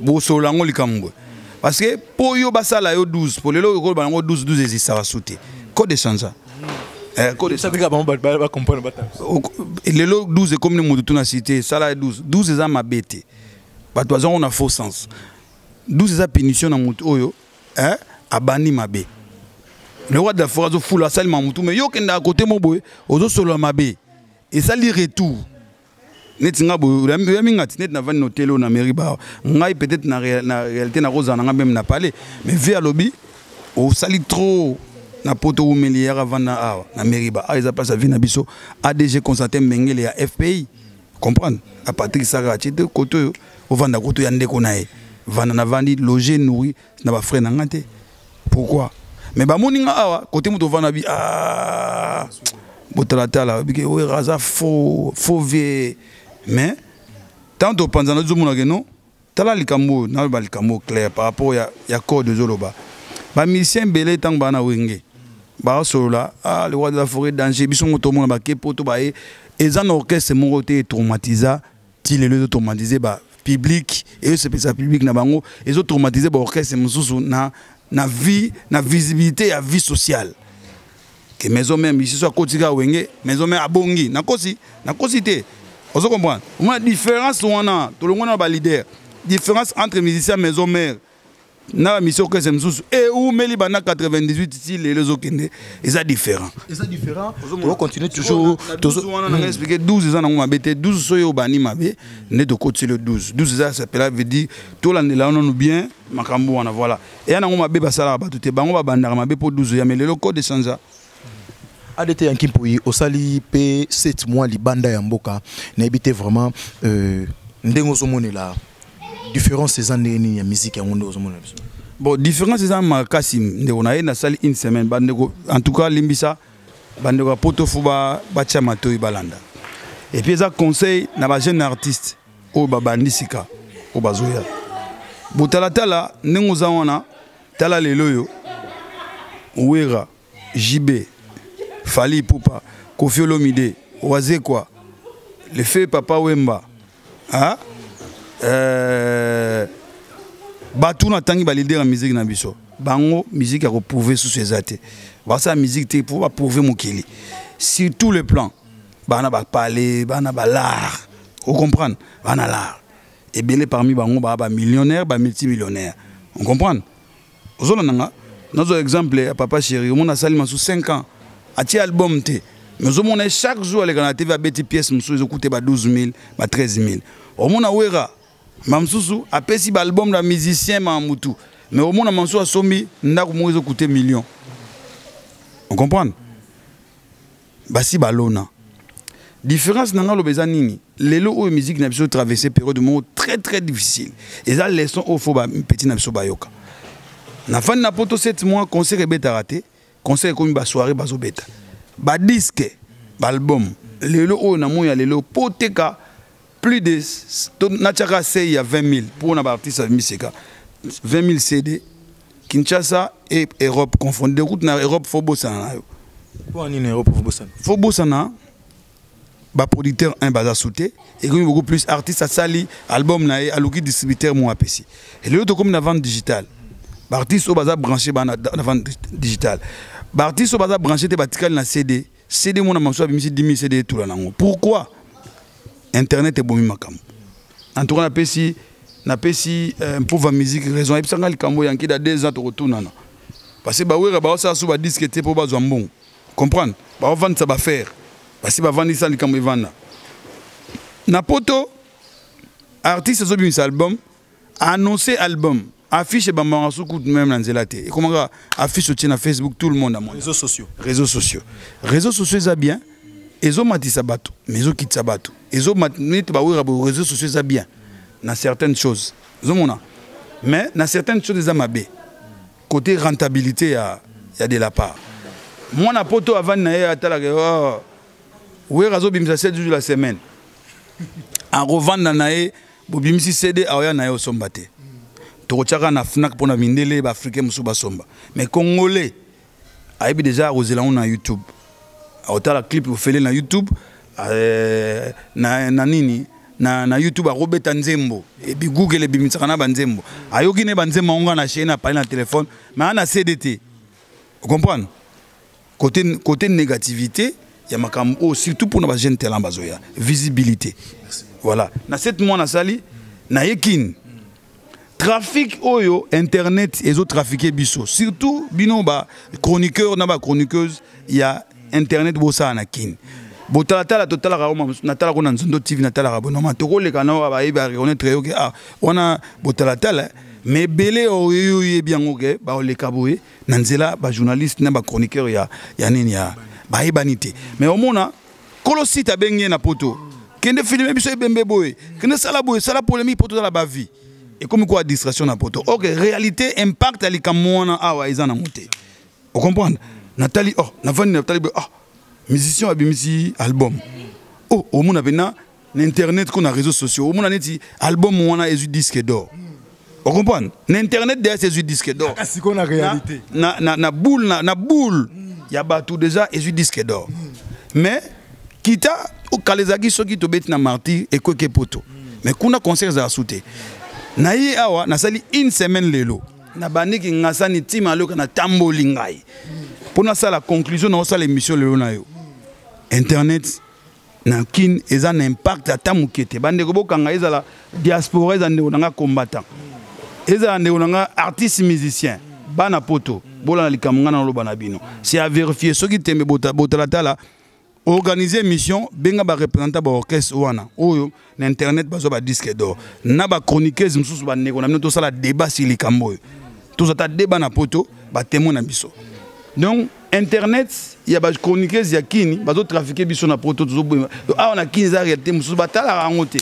bosolola yango likambo boye, parce que mpo yo basala yo 12, po lelo okoloba yango 12 12 ezisaka su te. Code échange. Code lelo 12 ekomi ni motu tu na cité esala 12 12 eza mabe te. Bato bazango na faux sens. 12 eza punition na motu oyo abandi mabe. Le roi de la forêt azofula, asalima motu, mais yo okendaka kote mo boye, ozosolola mabe, esali retour. Neti nga boye, oyami nga ti neti navandi na hotel oyo na mairie bawa ngai, peut-être na réalité nakozala na nga même na palais, mais vie alobi osali trop na poto, umeli yaka vanda awa na mairie ba awa, eza place ya vie na biso. ADG Constantin Mengele ya FPI, comprendre, a Patrick Saka atie te kote oyo ovanda, kote ya ndeko na ye vanda na vandi loger, nourri na bafrère na nga te. Pourquoi? Mais bamoni nga awa kote moto ovanda bi, ah, botalatala bike oyo aza faux, faux vie. Mais tant topanzana, tozomona ke non. Tala likambo oyo naloba, likambo clair par rapport ya code. Ozoloba bamusicien ebele ntango baa na Wenge baasolola: ah, le roi de la forêt danger. Biso ngo tomona bake po to baye, eza na orchestre moko te etraumatisa ti lelo, ezotraumatize bapublic, ezosepelisa public na bango, ezotraumatize baorchestre mosusu na vie, na visibilité ya vie sociale ke maison mère. Misusu akoti kaka Wenge, maison mère abongi. Nakosi, nakosi te, ozo comprendre. Omona différence wana, tolongwa na baleader, différence entre musicien maison mère na bamission orchestre mosusu eumeli banda 98 ti lelo ezokende, eza différent. Eza différent, tokocontinue toujours. Wana nanga expliqué 12 eza nango mabe te. 12 soki obani mabe nde tokotisi le 12 12 eza sapela, veut dire tolandela nanu bien makambo wana, voilà. Eya nango mabe, basalaka bato te, bango babandaka mabe mpo 12 ya, mais lelo code echangea. ADT Yanki Mpui, osali mpe 7 mois libanda ya mboka. Nayebi te vraiment ndenge ozomonela différence eza ndenge nini ya musique yango nde ozomona biso. Bon, différence eza makasi, ndeko na ye. Nasali une semaine. Bandeko, en tout cas limbisa bandeko ya poto, fo batia matoi balanda. Et puis eza conseil na bajeune artiste oyo babandi sika, oyo bazoya. Botalatala ndenge oza wana, tala lelo oyo Wera, JB, Fally Ipupa, Koffi Olomide, Wazekwa, le fait Papa Wemba, hein? Bato natangi baleader ya musique na biso, bango musique ya koprouver susu eza te. Basala musique te po baprouver mokili sur tout le plan. Bana bapale, bana balart, ocomprendre, bana l'art ebele. Parmi bango baa bamillionnaire, bamultimillionnaire, ocomprendre. Ozolanda nga? Nazwa exemple ya Papa Chéri. Omona asali masu 5 ans, atie album te, mais ozomona ye chaque jour aleka na TV, abeti pièce mosusu ezokute ba 12 000, ba 13 000. Omona Wera mamosusu apesi baalbum na musicien ma mutu, mais omona mosusu asombi ndako moko ezokute million. On comprendre, basi balona différence na nga. Aloba eza nini? Lelo oyo musique na biso traverse période moko très très difficile. Eza leçon oyo faut bapeti na biso bayoka. Nafandi na poto 7 mois, concert ebetaka te. Concert ekomi basoirée, bazobeta badisque, baalbum. Lelo oyo na moi ya lelo, po teka plus de, natiaka sei ya 20 000 mpona baartiste ya miseka, 20 000 CD Kinshasa et Europe confondu. Kutu na Europe, faut bosana na yo. Mpo nini Europe faut bosana? Faut bosana. Baproducteur 1 baza su te. Ekomi beaucoup plus artiste asali album na ye, aluki distributeur mo apesi. Elelo tokomi na vente digitale. Baartiste oyo baza branché baa na vente digitale, baartiste oyo baza branché te batikali na CD. CD mona mosusu abimisi 10 000 CD, etula nango. Pourquoi? Internet ebomi makambo. En tout cas, napesi mpova musique raison. Ayebisanga likambo yankida 2 ans tokotunana, parce que bawera baosala so badisque te mpo bazwa mbongo, comprendre, baovandisa bafaire, basi bavandisa likambo evanda na poto. Artiste azobimisa album, annoncer album, affiche ebambaka su kutu même na nzela te, ekomaka affiche otie na Facebook, tout le monde amoni. Réseaux sociaux. Réseaux sociaux. Réseaux sociaux eza bien, ezomatisa bato, mais ezokitisa bato. Neti bawera bo, réseaux sociaux eza bien na certaines choses, ozomona, mais na certaines choses eza mabe côté rentabilité ya de la part. Mwana poto avandi na ye, atalaka, oh, Wera azobimisa 7 jours la semaine, akovanda na ye, bobimisi CD, aoya na ye osomba te. Tokotiaka na Fnac mpona mindele, baafricain mosusu basomba, mais congolais ayebi déjà akozela ngo na YouTube, akotala clip ofele na YouTube, na nini, na YouTube, akobeta nzembo ebi Google ebimisaka na banzembo, ayoki ne banzembo yango nga na chaîne apali na telefone, mais aa na CD te. Ocomprendre côté négativité ya makambo oyo, surtout mpona bajeune talent bazoya visibilité. Voilà, na 7 mois nasali naye Kini, trafic oyo internet ezotrafiquer biso, surtout bino bachroniqueur na bachroniqueuse ya internet, bosala na Kini, botalatala, totalaka o natalaka na Nzondo TV, natalaka bonoma, tokoleka na bayebi, bareconnaître yo ke ah wana botalatala. Mais ebele oyo oyebi yango ke baoleka boye na nzela, bajournaliste na bachroniqueur ya nini ya bayebani te, mais omona kolo site abengi ye na poto: kende filme biso ebembe boye, kende sala boye, sala polémique po tozala bavie. Ekomi kwa distraction na poto. Ok, réalité, impact ya likambo wana awa eza nango te. Ocomprendre? Natali, oh, navandi, natali boye, oh, musicien abimisi album, oh, omona mpena na internet ko na réseaux sociaux, omona neti album wana ezwi disque d'or. Ocomprendre, na internet ds ezwi disque d'or. Sikoyo na réalité? Na boule, na boule ya bato déjà ezwi disque d'or. Mais kita kala ezalaki soki tobeti na Martyr, ekweke poto, mais kuna concert ezala su te. Na ye awa nasali une semaine, lelo nabandiki ngasani ntima aloka, natamboli ngai mpo nasala conclusion na osala émission lelo na yo. Internet na Kine eza na impact ata moke te. Bandeko bokanga, ezala diaspora, eza ndeko na nga combattant, ezala ndeko na nga artiste musicien, bana poto, bolanda likambo ngai naloba na bino, c'est à vérifier. Soki tembe, botalatala organiser mission, benga bareprésentant baorchestre wana oyo na internet bazwa badisque d'or na bachroniqueuse mosusu, bandeko na bino, tosala débat sur likambo oyo, tozwa ta débat na poto, batémoin na biso. Donc internet ya bachroniqueuse ya Kini bazotrafiquer biso na poto, tozoboyema awa na Kini, eza réalité mosusu batalaka yango te.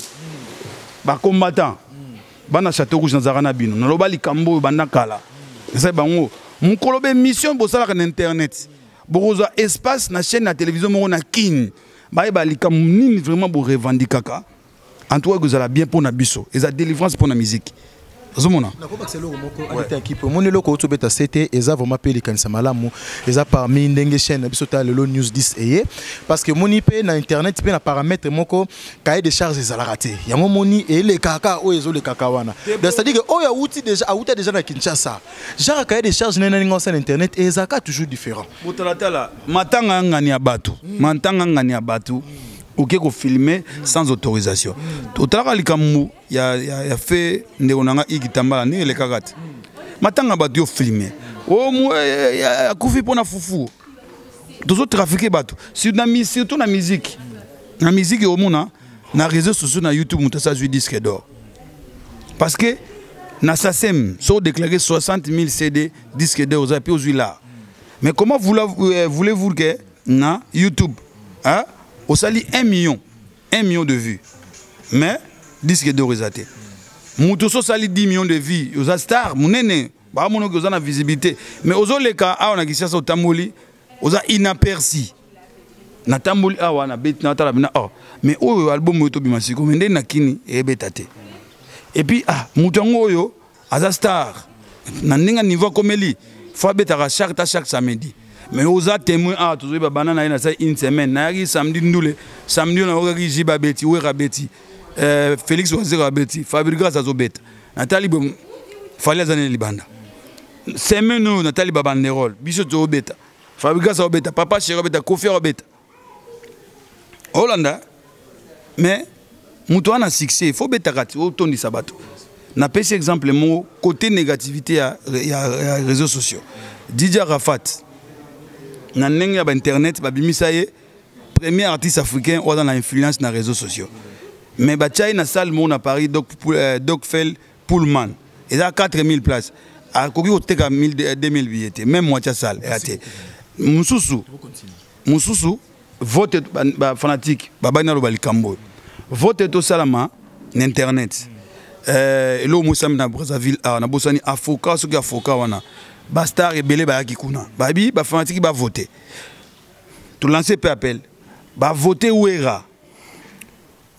Bacombattant, bana Château Rouge, nazalaka na bino, naloba likambo oyo banda kala. Nasali bango mokolo baémission bosalaka na internet, bokozwa espace na chaîne ya télévision moko na Kini, bayeba likambo nini vraiment borevendikaka. En tout cas, ekozala bien mpo na biso, eza délivrance mpo na musique. Ozomona Nakobakisa eloko moko, alita ekipe. Omoni eloko oyo tobeta sete, eza vraiment mpe likanisa malamu. Eza parmi ndenge chaîne na biso ta Lelo News 10 eye, parce que omoni mpe na internet mpe na paramètre moko, cahier de charge ezalaka te. Yango moni elekaka oyo ezolekaka wana. Donc, c'est à dire que oyo awuti déjà, awuta déjà na Kinshasa, genre cahier de charge nene ninga osala internet ezalaka toujours différent. Botalatala matanga ya ngani ya bato, matanga ngani ya bato, oke kofilme sans autorisation. Otalaka likambo ya fe ndeko na nga Igi Tambala, ndenge elekaka te. Matanga bato, yo filme akufi mpona fufu. Tozotrafiquer bato, surtout na musique. Na musique, omona na réseaux sociaux, na YouTube, moto asa azwi disque d'or, parce que na SACEM so odéclaré 60 000 CD, disque d'or oza mpe ozwi là. Mais comment voulez-vous que na YouTube, hein, osali 1 million, 1 million de vues, mais disque d'or eza te? Moto so osali 10 millions de vues, oza star monene, bamonoki oza na visibilité. Mais ozoleka awa na Kinshasa, otamboli, oza inaperçu. Natamboli awa, nabeti, natala bina, oh, mais oyo album oyo tobima sikoyo, mais ndenge nakini eyebeta te. Et puis, ah, moto yango oyo aza star na ndenge niveau akomeli, fo abetaka chaque ta chaque samedi. Mais oza témoin awa, tozoyeba bana na ye. Nasali une semaine, nayaki samedi ndule, samedi oyo nayokaki Jibe abeti, Wera abeti, Félix Wazekwa abeti, Fabregas azobeta. Natali boye, Fally aza nene libanda. Semaine oyo natali babanderole, biso tozobeta, Fabregas azobeta, Papa Chéri abeta, Kofi azobeta, olanda. Mais moto wana succès, fo betaka ti otondisa bato. Napesi exemple moko, côté négativité ya réseaux sociaux. DJ Arafat, na ndenge ya bainternet, babimisa ye premier artiste africain oyo aza na influence na réseaux sociaux. Mais batia ye na salle moko na Paris, Dogfell Pullman, eza 4000 places, akoki koteka 2000 billets te, même moitié ya salle eya te. Mosusu, mosusu vote, bafanatique babandi naloba likambo oyo, vote tosalama na internet. Eloko mosami na Brazzaville awa, nabosani afoka, soki afoka wana, bastar ebele bayaki kuna, babi bafanatike bavote. Tolance mpe appel, bavote Wera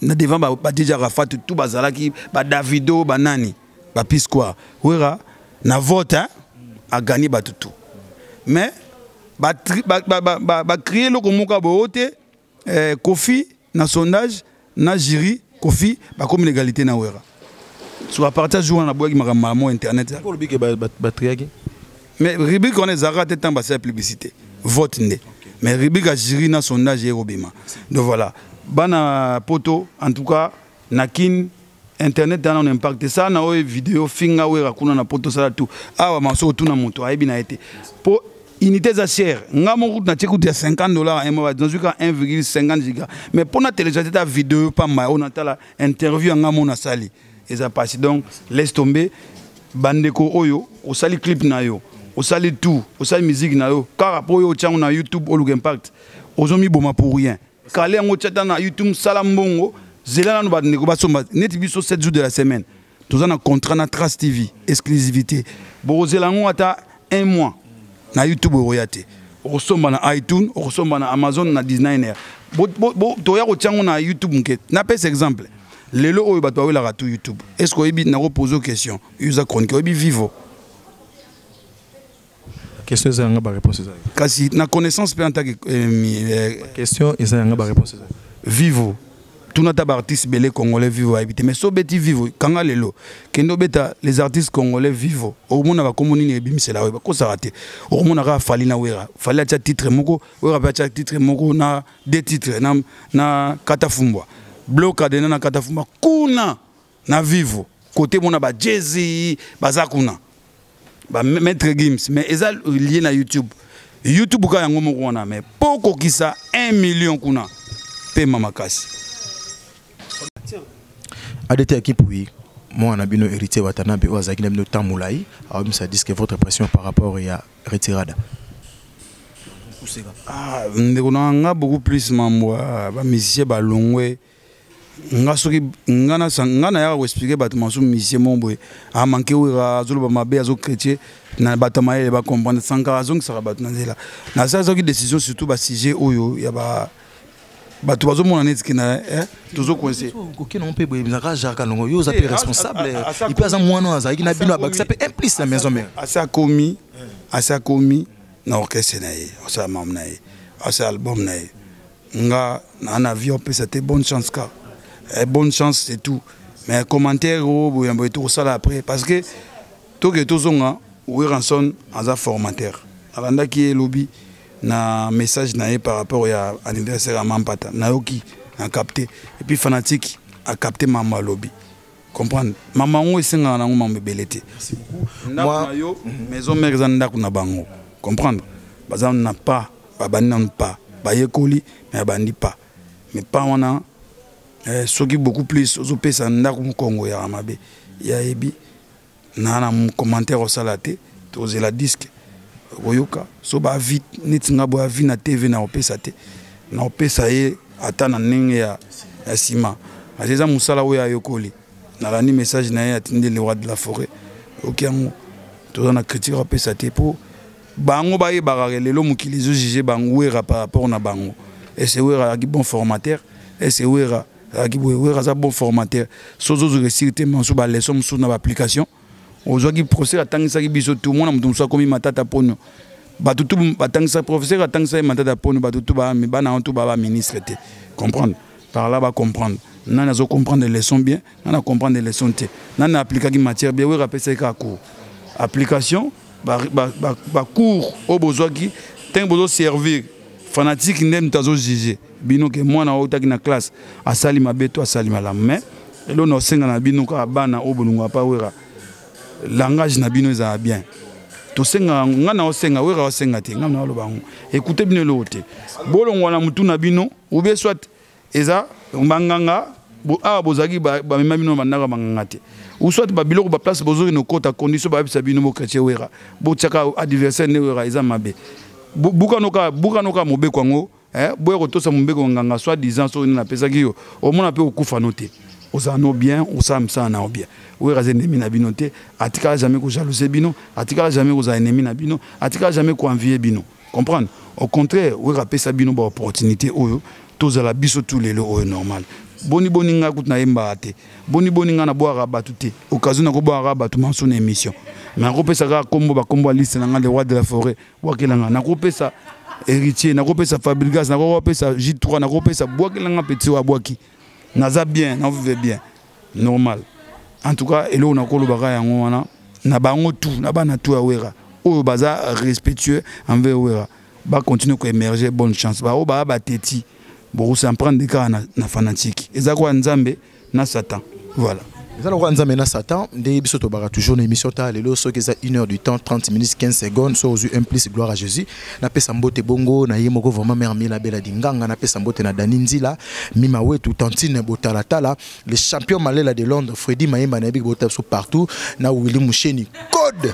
na devant ba DJ Arafat, tout bazalaki, ba Davido, banani, baP-Square. Wera na vote, hein, agagné bato tout. Mais bacréer eloko moko boyo te. Kofi na sondage na jury, Kofi bakomi l'égalité na Wera. So à partir jour wana naboyaki makambo ya mo internet. Olobi ke batriaki? Mais rubrique wana ezalaka te ntango basala publicité vote nde, mais rubrique ya jury na sondage ekobima. Donc voilà, bana poto, en tout cas na Kine, internet wana on impact ça na oyo video finga Wera kuna na poto, sala tout. Awa maso otuna moto ayebi na ye te, po unité eza cher. Nga moko kutu natie kutu ya 50 $, un mois nazwi kaka 1,50 giga, mais mpona télécharge ta video pamba oyo natala interview ya nga mo nasali, eza pasi. Donc laisse tomber, bandeko. Oyo osali clip na yo, osali tout, osali musique na yo, kaka mpo oyo otiango na YouTube, oluka impact, ozomiboma pour rien. Kale yango, tia ta na YouTube, sala mbongo, zela nanu bandeko basomba. Neti biso, 7 jours de la semaine toza na contrat na Trace TV, exclusivité. Bokozela yango ata un mois na YouTube, okoya te. Okosomba na iTunes, okosomba na Amazon na 19 toya kotia yango na YouTube moke. Napesa exemple, lelo oyo bato bawelaka tu YouTube. Est ce que oyebi, nakopose question, yo oza chronique, oyebi Vivo? Question eza yanga, baréponse eza. Kasi na connaissance mpe en tant que Question eza yanga, baréponse eza. Vivo, tuna ata baartiste bele congolais, Vivo ayebi te. Mais so obeti Vivo, kanga lelo, kende obeta les artistes congolais Vivo, okomona bakombo nini ebimisela oyo bakosaka te. Okomona kaka Fally na Wera. Fally atia titre moko, Wera mpe atia titre moko na deux titres na Kata Fumbwa, Blokadena na Kata Fumbwa kuna na Vivo. Kote mona bajezi baza kuna, bamaître Gims, mais eza lié na YouTube. YouTube kaka yango moko wana, mais mpo okokisa 1 million kuna, pema makasi. ADT Akipui, mwana bino Héritier Watanabe oyo azalaki na bino temps molai, awabimisa disque. Votre pression par rapport ya retirada? Ah, ndeko na nga, beaucoup plus mambo ya bamusicien balongwe. Nga soki nga nga nayaka koexpliquer bato masusu, musicien moko boye amanke Wera, azoloba mabe, azochrétien na bato ya mayele bacomprendre. Sankara azongisaka bato na nzela. Nasala soki décision, surtout basujet oyo ya ba Bato bazomona neti ke na eh, tozo coince. Okende mpe boye ezalaka Jacques Longo, yo oza mpe responsable, epuis aza mwana oyo azalaki na bino, abakisa mpe un plus na maison mère. Asi akomi, asi akomi na orchestre na ye, asala mamu na ye, asala album na ye. Nga na na vie opesa te bonne chance ka eh, bonne chance, c'est tout. Mais commentaire oyo boyambo tokosala après, parce que toke tozonga. Werrason aza formateur, alandaki ye elobi na message na ye par rapport ya anniversaire ya Mampata. Nayoki na capté, et puis fanatique a capté mambo alobi, comprendre mama yango esengaka nango mambo ebele te. Ndako na yo, maison mère eza ndako na bango, comprendre. Baza na pas, babandi nanu pas, bayekoli, mais babandi pas, mais pas wana eh, soki beaucoup plus ozopesa ndako mokongo yaka mabe. Yayebi na commentaire osala te, tozela disque okoyoka. So baavi neti nga boye, avi na TV na opesa te, na opesa ye ata na ndenge ya nsima, parce eza mosala oyo ayokoli. Nalandi message na ye atindi le roi de la forêt, oki yango. Toza na critique apesa te, mpo bango bayebaka lelo mokili ezojuge bango Wera par rapport na bango. Ese Wera azalaki bon formateur, ese Wera azalaki boye. Wera aza bon formateur, so ozozo réussir te, mosusu baleçon mosusu na baapplication ozwaki. Professeur atangisaki biso tu, mwana moto mosusu akomi matata pono, bato tu batangisa, professeur atangisa ye matata pono, bato tu bana wana tu ba baministre te. Comprendre par là, bacomprendre nani azocomprendre leçon bien, nani acomprendre leçon te, nani aplikaki matière bien. Wera apesaki kaka cours, application, bacours oyo bozwaki ntango bozoservir fanatique nde moto azojuge bino ke mwana oyo otaki na classe asali mabe to asali malamu. Mais eloko na osenga na bino kaka, bana oyo bolongaka pa Wera, langage na bino ezala bien. Tosengaka, ngai na osenga, Wera osenga te, ngai na oloba yango. Ekute bino eloko te, bolongwa na mutu na bino, ou bien soit eza banganga awa bozalaki, bamema bino bandako ya banganga te, ou soit babiloko baplace bozokende okota, condition bayebisa bino bochrétien Wera, botiaka adversaire nde Wera eza mabe. Bukanoka, bukanoka mobeko yango, boya kotosa mobeko nganga soit disant. Soki nini napesaki yo, omona mpe okufa no te, ozala no bien, osala mosala na yo bien. Wera aza ennemi na bino te, atikala jamais kojalouser bino, atikala jamais kozala ennemi na bino, atikala jamais koenvier bino, comprendre. Au contraire, Wera apesa bino baopportunité oyo tozala biso tu lelo oyo normal. Boni boni ngai kutu nayembaka te, boni boni ngai nabwaka bato te, occasion nakobwaka bato manso na émission, mais nakopesa kaka kombo, bakombo ya liste na ngai, le roi de la forêt bwakelanga, nakopesa Héritier, nakopesa Fabrigas, nakopesa J3, nakopesa bwakelanga petit oyo abwaki. Naza bien, navive bien normal. En tout cas, eloko nakolobaka yango wana na bango tu, na bana tu ya Wera oyo baza respectueux envers Wera, bacontinue koémerger, bonne chance. Baoyo baya bateti, bokosa prendre kaka na fanatique, eza kwa Nzambe na Satan, voilà. Eza lokola Nzambe na Satan nde biso tobaka toujours na émission ta lelo. Soki eza 1 heure du temps, 30 minutes 15 secondes, so ozwi un plus, gloire à Jésus. Napesa mbote bongo na ye moko vraiment, mère Mila Bela Dinganga. Napesa mbote na Dani Nzila, Mima Wetu, Tantine Botalatala, le champion Malela de Londres, Freddy Mayemba, nayebi bota biso partout, na Willy Musheni code.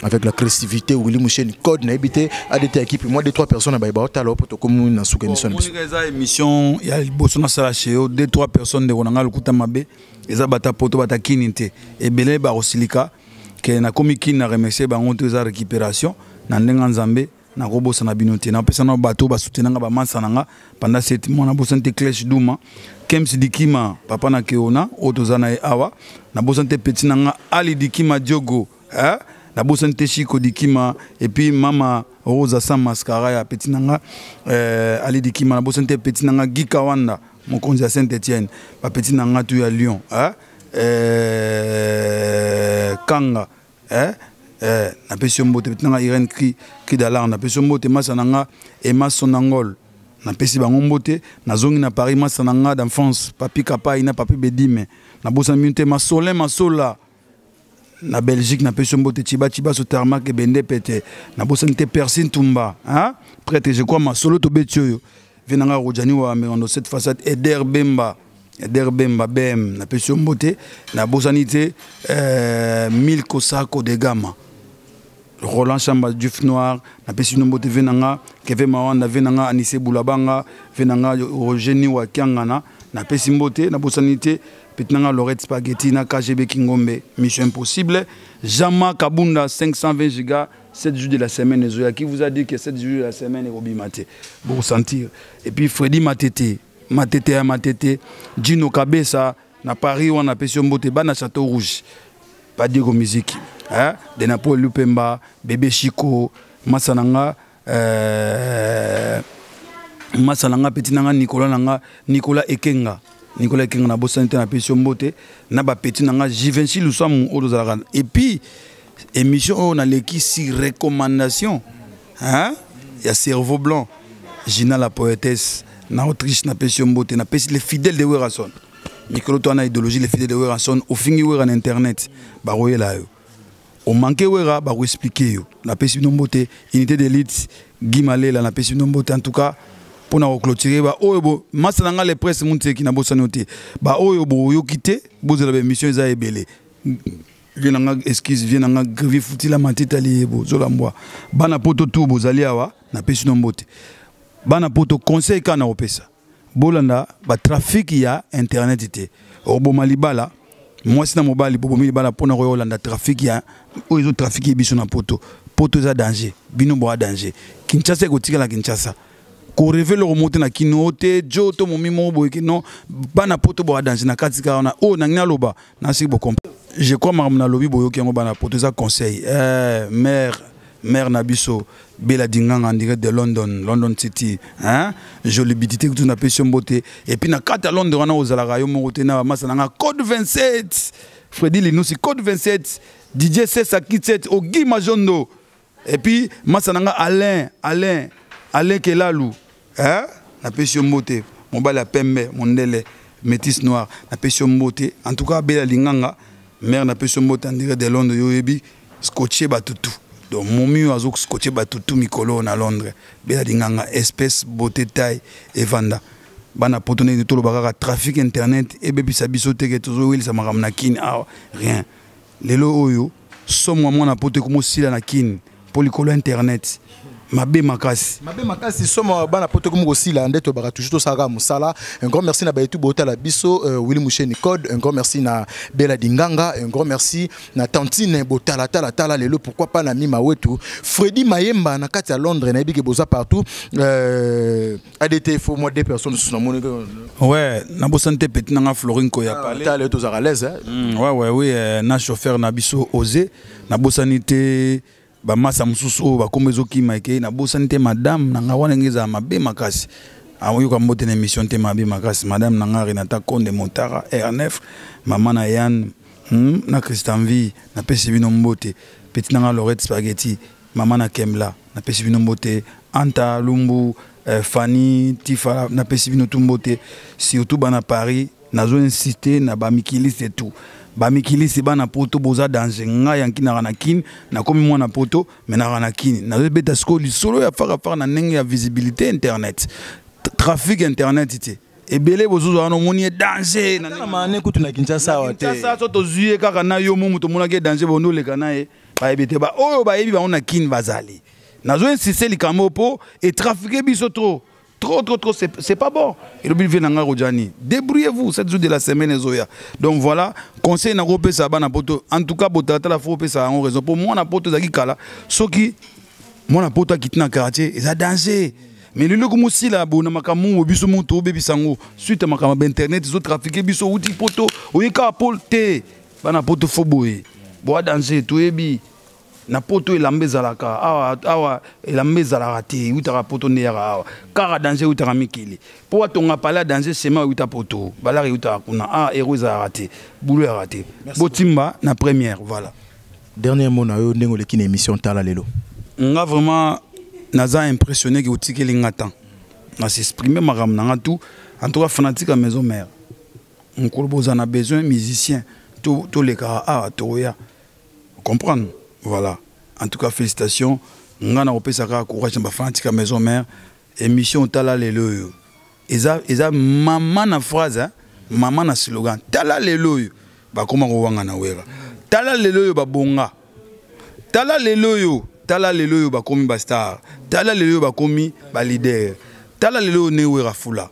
Avec la créativité, Willy Musheni code, nayebi te adt équipe moi, deux trois personnes bayeba otala po tokomi na suka émission na biso. Monika, eza émission ya liboso nasala chez yo. Deux trois personnes, ndeko na ngai, lokuta mabe eza bata poto, bata kini te, ebele bakosilika ke nakomi kini na remercier bango te. Eza récupération na ndenge ya Nzambe, nakobosana bino te. Napesa na bato basoutenanga, bamansa na nga pendant 7 mois. Nabosani te Clèche Duma, Kems Dikima, papa na Keona oyo toza na ye awa. Nabosani te petit na nga Ali Dikima Diogo, eh? Nabosani te Chiko Dikima et puis mama Rosa sans mascara ya petit na nga Ali Dikima. Nabosani te petit na nga Gika Wanda, mokonzi ya Saint Etienne, bapeti na nga tu ya Lyon, eh? Kanga, eh? Napesi yo mbote, petit na nga Irene Cri, Cri d'alarme, napesi yo mbote. Masa na nga Emma Sonangol, napesi bango mbote. Nazongi na Paris, masa na nga d'enfance Papi Kapai na Papi Bedime, nabosani bino te. Masolin Masola na Belgique, napesi yo mbote. Chiba Chiba so tarmac ebende pete, nabosani te. Persi Ntumba, hein? Prêtre, je crois masolo tobeti oyo ve na nga Rojani wa Mirando cette façade, Eder Bemba, Eder Bemba bm, napesi yo mbote. Nabosani te Milko Sako de Gama, Roland Chamba Duf Noir, napesi bino mbote. Ve na nga Keve Mawanda, ve na nga Anise Bulabanga, ve na nga Roger Niwa Kiangana, napesi mbote. Nabosani te. Petit nanga Lorette Spaghetti na KGB Kingombe, Mission Impossible. Jean-Marc Kabunda 520 gigas 7 jours de la semaine ezoya. Qui vous a dit que 7 jours de la semaine ekobima te? Bo sentir. Et puis Freddy Matete, Matete ya Matete, Gino Kabesa na Paris wana apesi yo mbote bana Château Rouge. Ba Diego Musique, hein? Denapo Lupemba, Bébé Chico, Massa nanga masa na nga petit na nga Nicolas na nga Nicolas Ekenga Nicolas Ekenga na bosani te napesi yo mbote na ba petit na nga Jivency Lusamu oyo tozalaka. Et puis émission oyo naleki si recommandation, hein, ya cerveau blanc Gina la poétesse na Autriche, napesi yo mbote, napesi les fidèles de Werrason mikolo to wana idéologie les fidèles de Werrason. Ofingi Wera na internet, bakoyela yo, omanke Wera, bakoexpliquer yo. Napesi bino mbote, unité d'élite Guy Malela, napesi bino mbote. En tout cas, mpona koclôturer, baoyo bo masa na nga le presse Munteki, nabosani yo te. Baoyo boyoki te, bozela, baémission eza ebele. Vie na nga, excuse, vie na nga Grevi Futila Matitali yebo zolambwa. Bana Poto tu bozali awa, napesi bino mbote. Bana Poto, conseil kaka na kopesa: bolanda batrafic ya internet te. Oboma libala, mwasi na mobali bobomi libala mpona koya kolanda trafic ya oyo ezotrafiquer biso na Poto. Poto eza danger, bino boa danger. Kinshasa ekotikala Kinshasa. Korêver eloko moko te na kino te, jo to momi moko boye ke non. Bana Poto boa danger na kati kaka wana. Oyo nangi naloba, nasiki bocomprendre, je crois. Makambo nalobi, boyoki yango. Bana Poto, eza conseil. Mère na biso Bela Dinganga en direct de London, London City, hein, joli bitité kutu, napesi yo mbote. Et puis na kati ya Londres wana, ozalaka yo moko te na bamasa na nga Code 27, Fredi Linusi, Code 27, DJ Sesa Kitset, Ogi Majondo. Et puis masa na nga Alain, Alain, Alain Kelalu, hein, napesi yo mbote, mobali ya pembe, mondele métis noir, napesi yo mbote. En tout cas, Bela Linganga mère, napesi yo mbote en direct de Londres. Yo oyebi scotché batutu, donc momi oyo azoscotcher batutu mikolo na Londres. Bela Linganga, espèce beauté taille evanda. Bana Poto, ndenge toloba kaka, trafic internet ebebisa biso teke tozowelisa makambo na Kini awa, rien. Lelo oyo somwa mwana Poto ekomosila na Kini mpo likolo ya internet mabe makasi. Mabe makasi. Somo bana Poto komi kosila nde tobaka toujours tosalaka mosala. Un grand merci na bayetu botala biso, Willy Musheni Code. Un grand merci na Bela Dinganga. Un grand merci na tantine Botala Tala Tala Lelo. Pourquoi pas na Mima Wetu, Freddy Mayemba na kati ya Londres. Nayebi ke boza partout. ADT, faut moi deux personnes sous na moni. Ouais, nabosani te petit nanga Florine Koya Palais. Tala tozalaka à l'aise, hein? Ouais, na chauffeur na biso Osé. Nabosani te bamasa mosusu oyo bakombo ezokima eke. Nabosani te madame na nga wana, ndenge ezala mabe makasi, aoyoka mbote na émission te, mabe makasi. Madame na nga Renata Konde Motara R9, mama na Yan, na Christian Vie, napesi bino mbote. Petit na nga Lorette Spaghetti, mama na Kemla, napesi bino mbote. Anta Lumbu, Fanny Tifa, napesi bino tu mbote. Surtout bana Paris, nazo insister na bamikiliste tout, bamikilisi bana Poto boza danger. Ngai yanki naka na Kini, nakomi mwana Poto me naka na Kini. Nazobeta sikoyo lisolo ya farafara na ndenge ya visibilité internet, trafic internet te. Ebele bozozwa wana, omoni ye danger. Na mane kutu na Kinshasa awa te. Kinshasa so tozwi ye kaka na yo mo moto omonaki ye danger, bondo oleka na ye, bayebi te. Oyo bayebi bango na Kini bazali. Nazo insister likambo mpo etrafiquer biso trop, trop, trop, trop, c'est pas bon. Et le vient nanga Rojani, débrouillez-vous, 7 jours de la semaine ezoya. Donc voilà conseil na kopesa bana Poto. En tout cas, botata la faut pesa en raison pour moi na Poto zaki kala. Soki mwana Poto akiti na quartier, eza danger. Mais lelo komosila bona makambo biso moto obebisa yango suite ya makambo ba internet ezotrafiquer biso. Outi Poto, oyeka po te. Bana Poto, fo boye boa danger. Toyebi na Poto elamba ezalaka awa, awa elamba ezalaka te, eutaka Poto nde eyaka awa. Kaka danger eutaka mikili mpo atonga pale ya danger, sema euta Poto, balaka eutaka kuna. Awa ero ezalaka te, bulu eyaka te. Botimba na première, voilà. Dernier mot na yo ndenge oleki na émission Tala Lelo. Nga vraiment naza impressionné ke otikeli nga temps na s'exprimer makambo na nga tout. En tout cas, fanatique ya Maison Mère, mokolo boza na besoin musicien, tolekaka awa, toya comprendre. Voilà, en tout cas félicitations. Nga na kopesa kaka courage na bafanatique ya Maison Mère. Émission Tala Lelo oyo eza mama na phrase, hein? Mama na slogan. Tala lelo oyo bakóma kowanga na Wera. Tala lelo oyo babonga. Tala lelo oyo, tala lelo oyo bakomi bastar. Tala lelo oyo bakomi baleader. Tala lelo oyo ne Wera fula.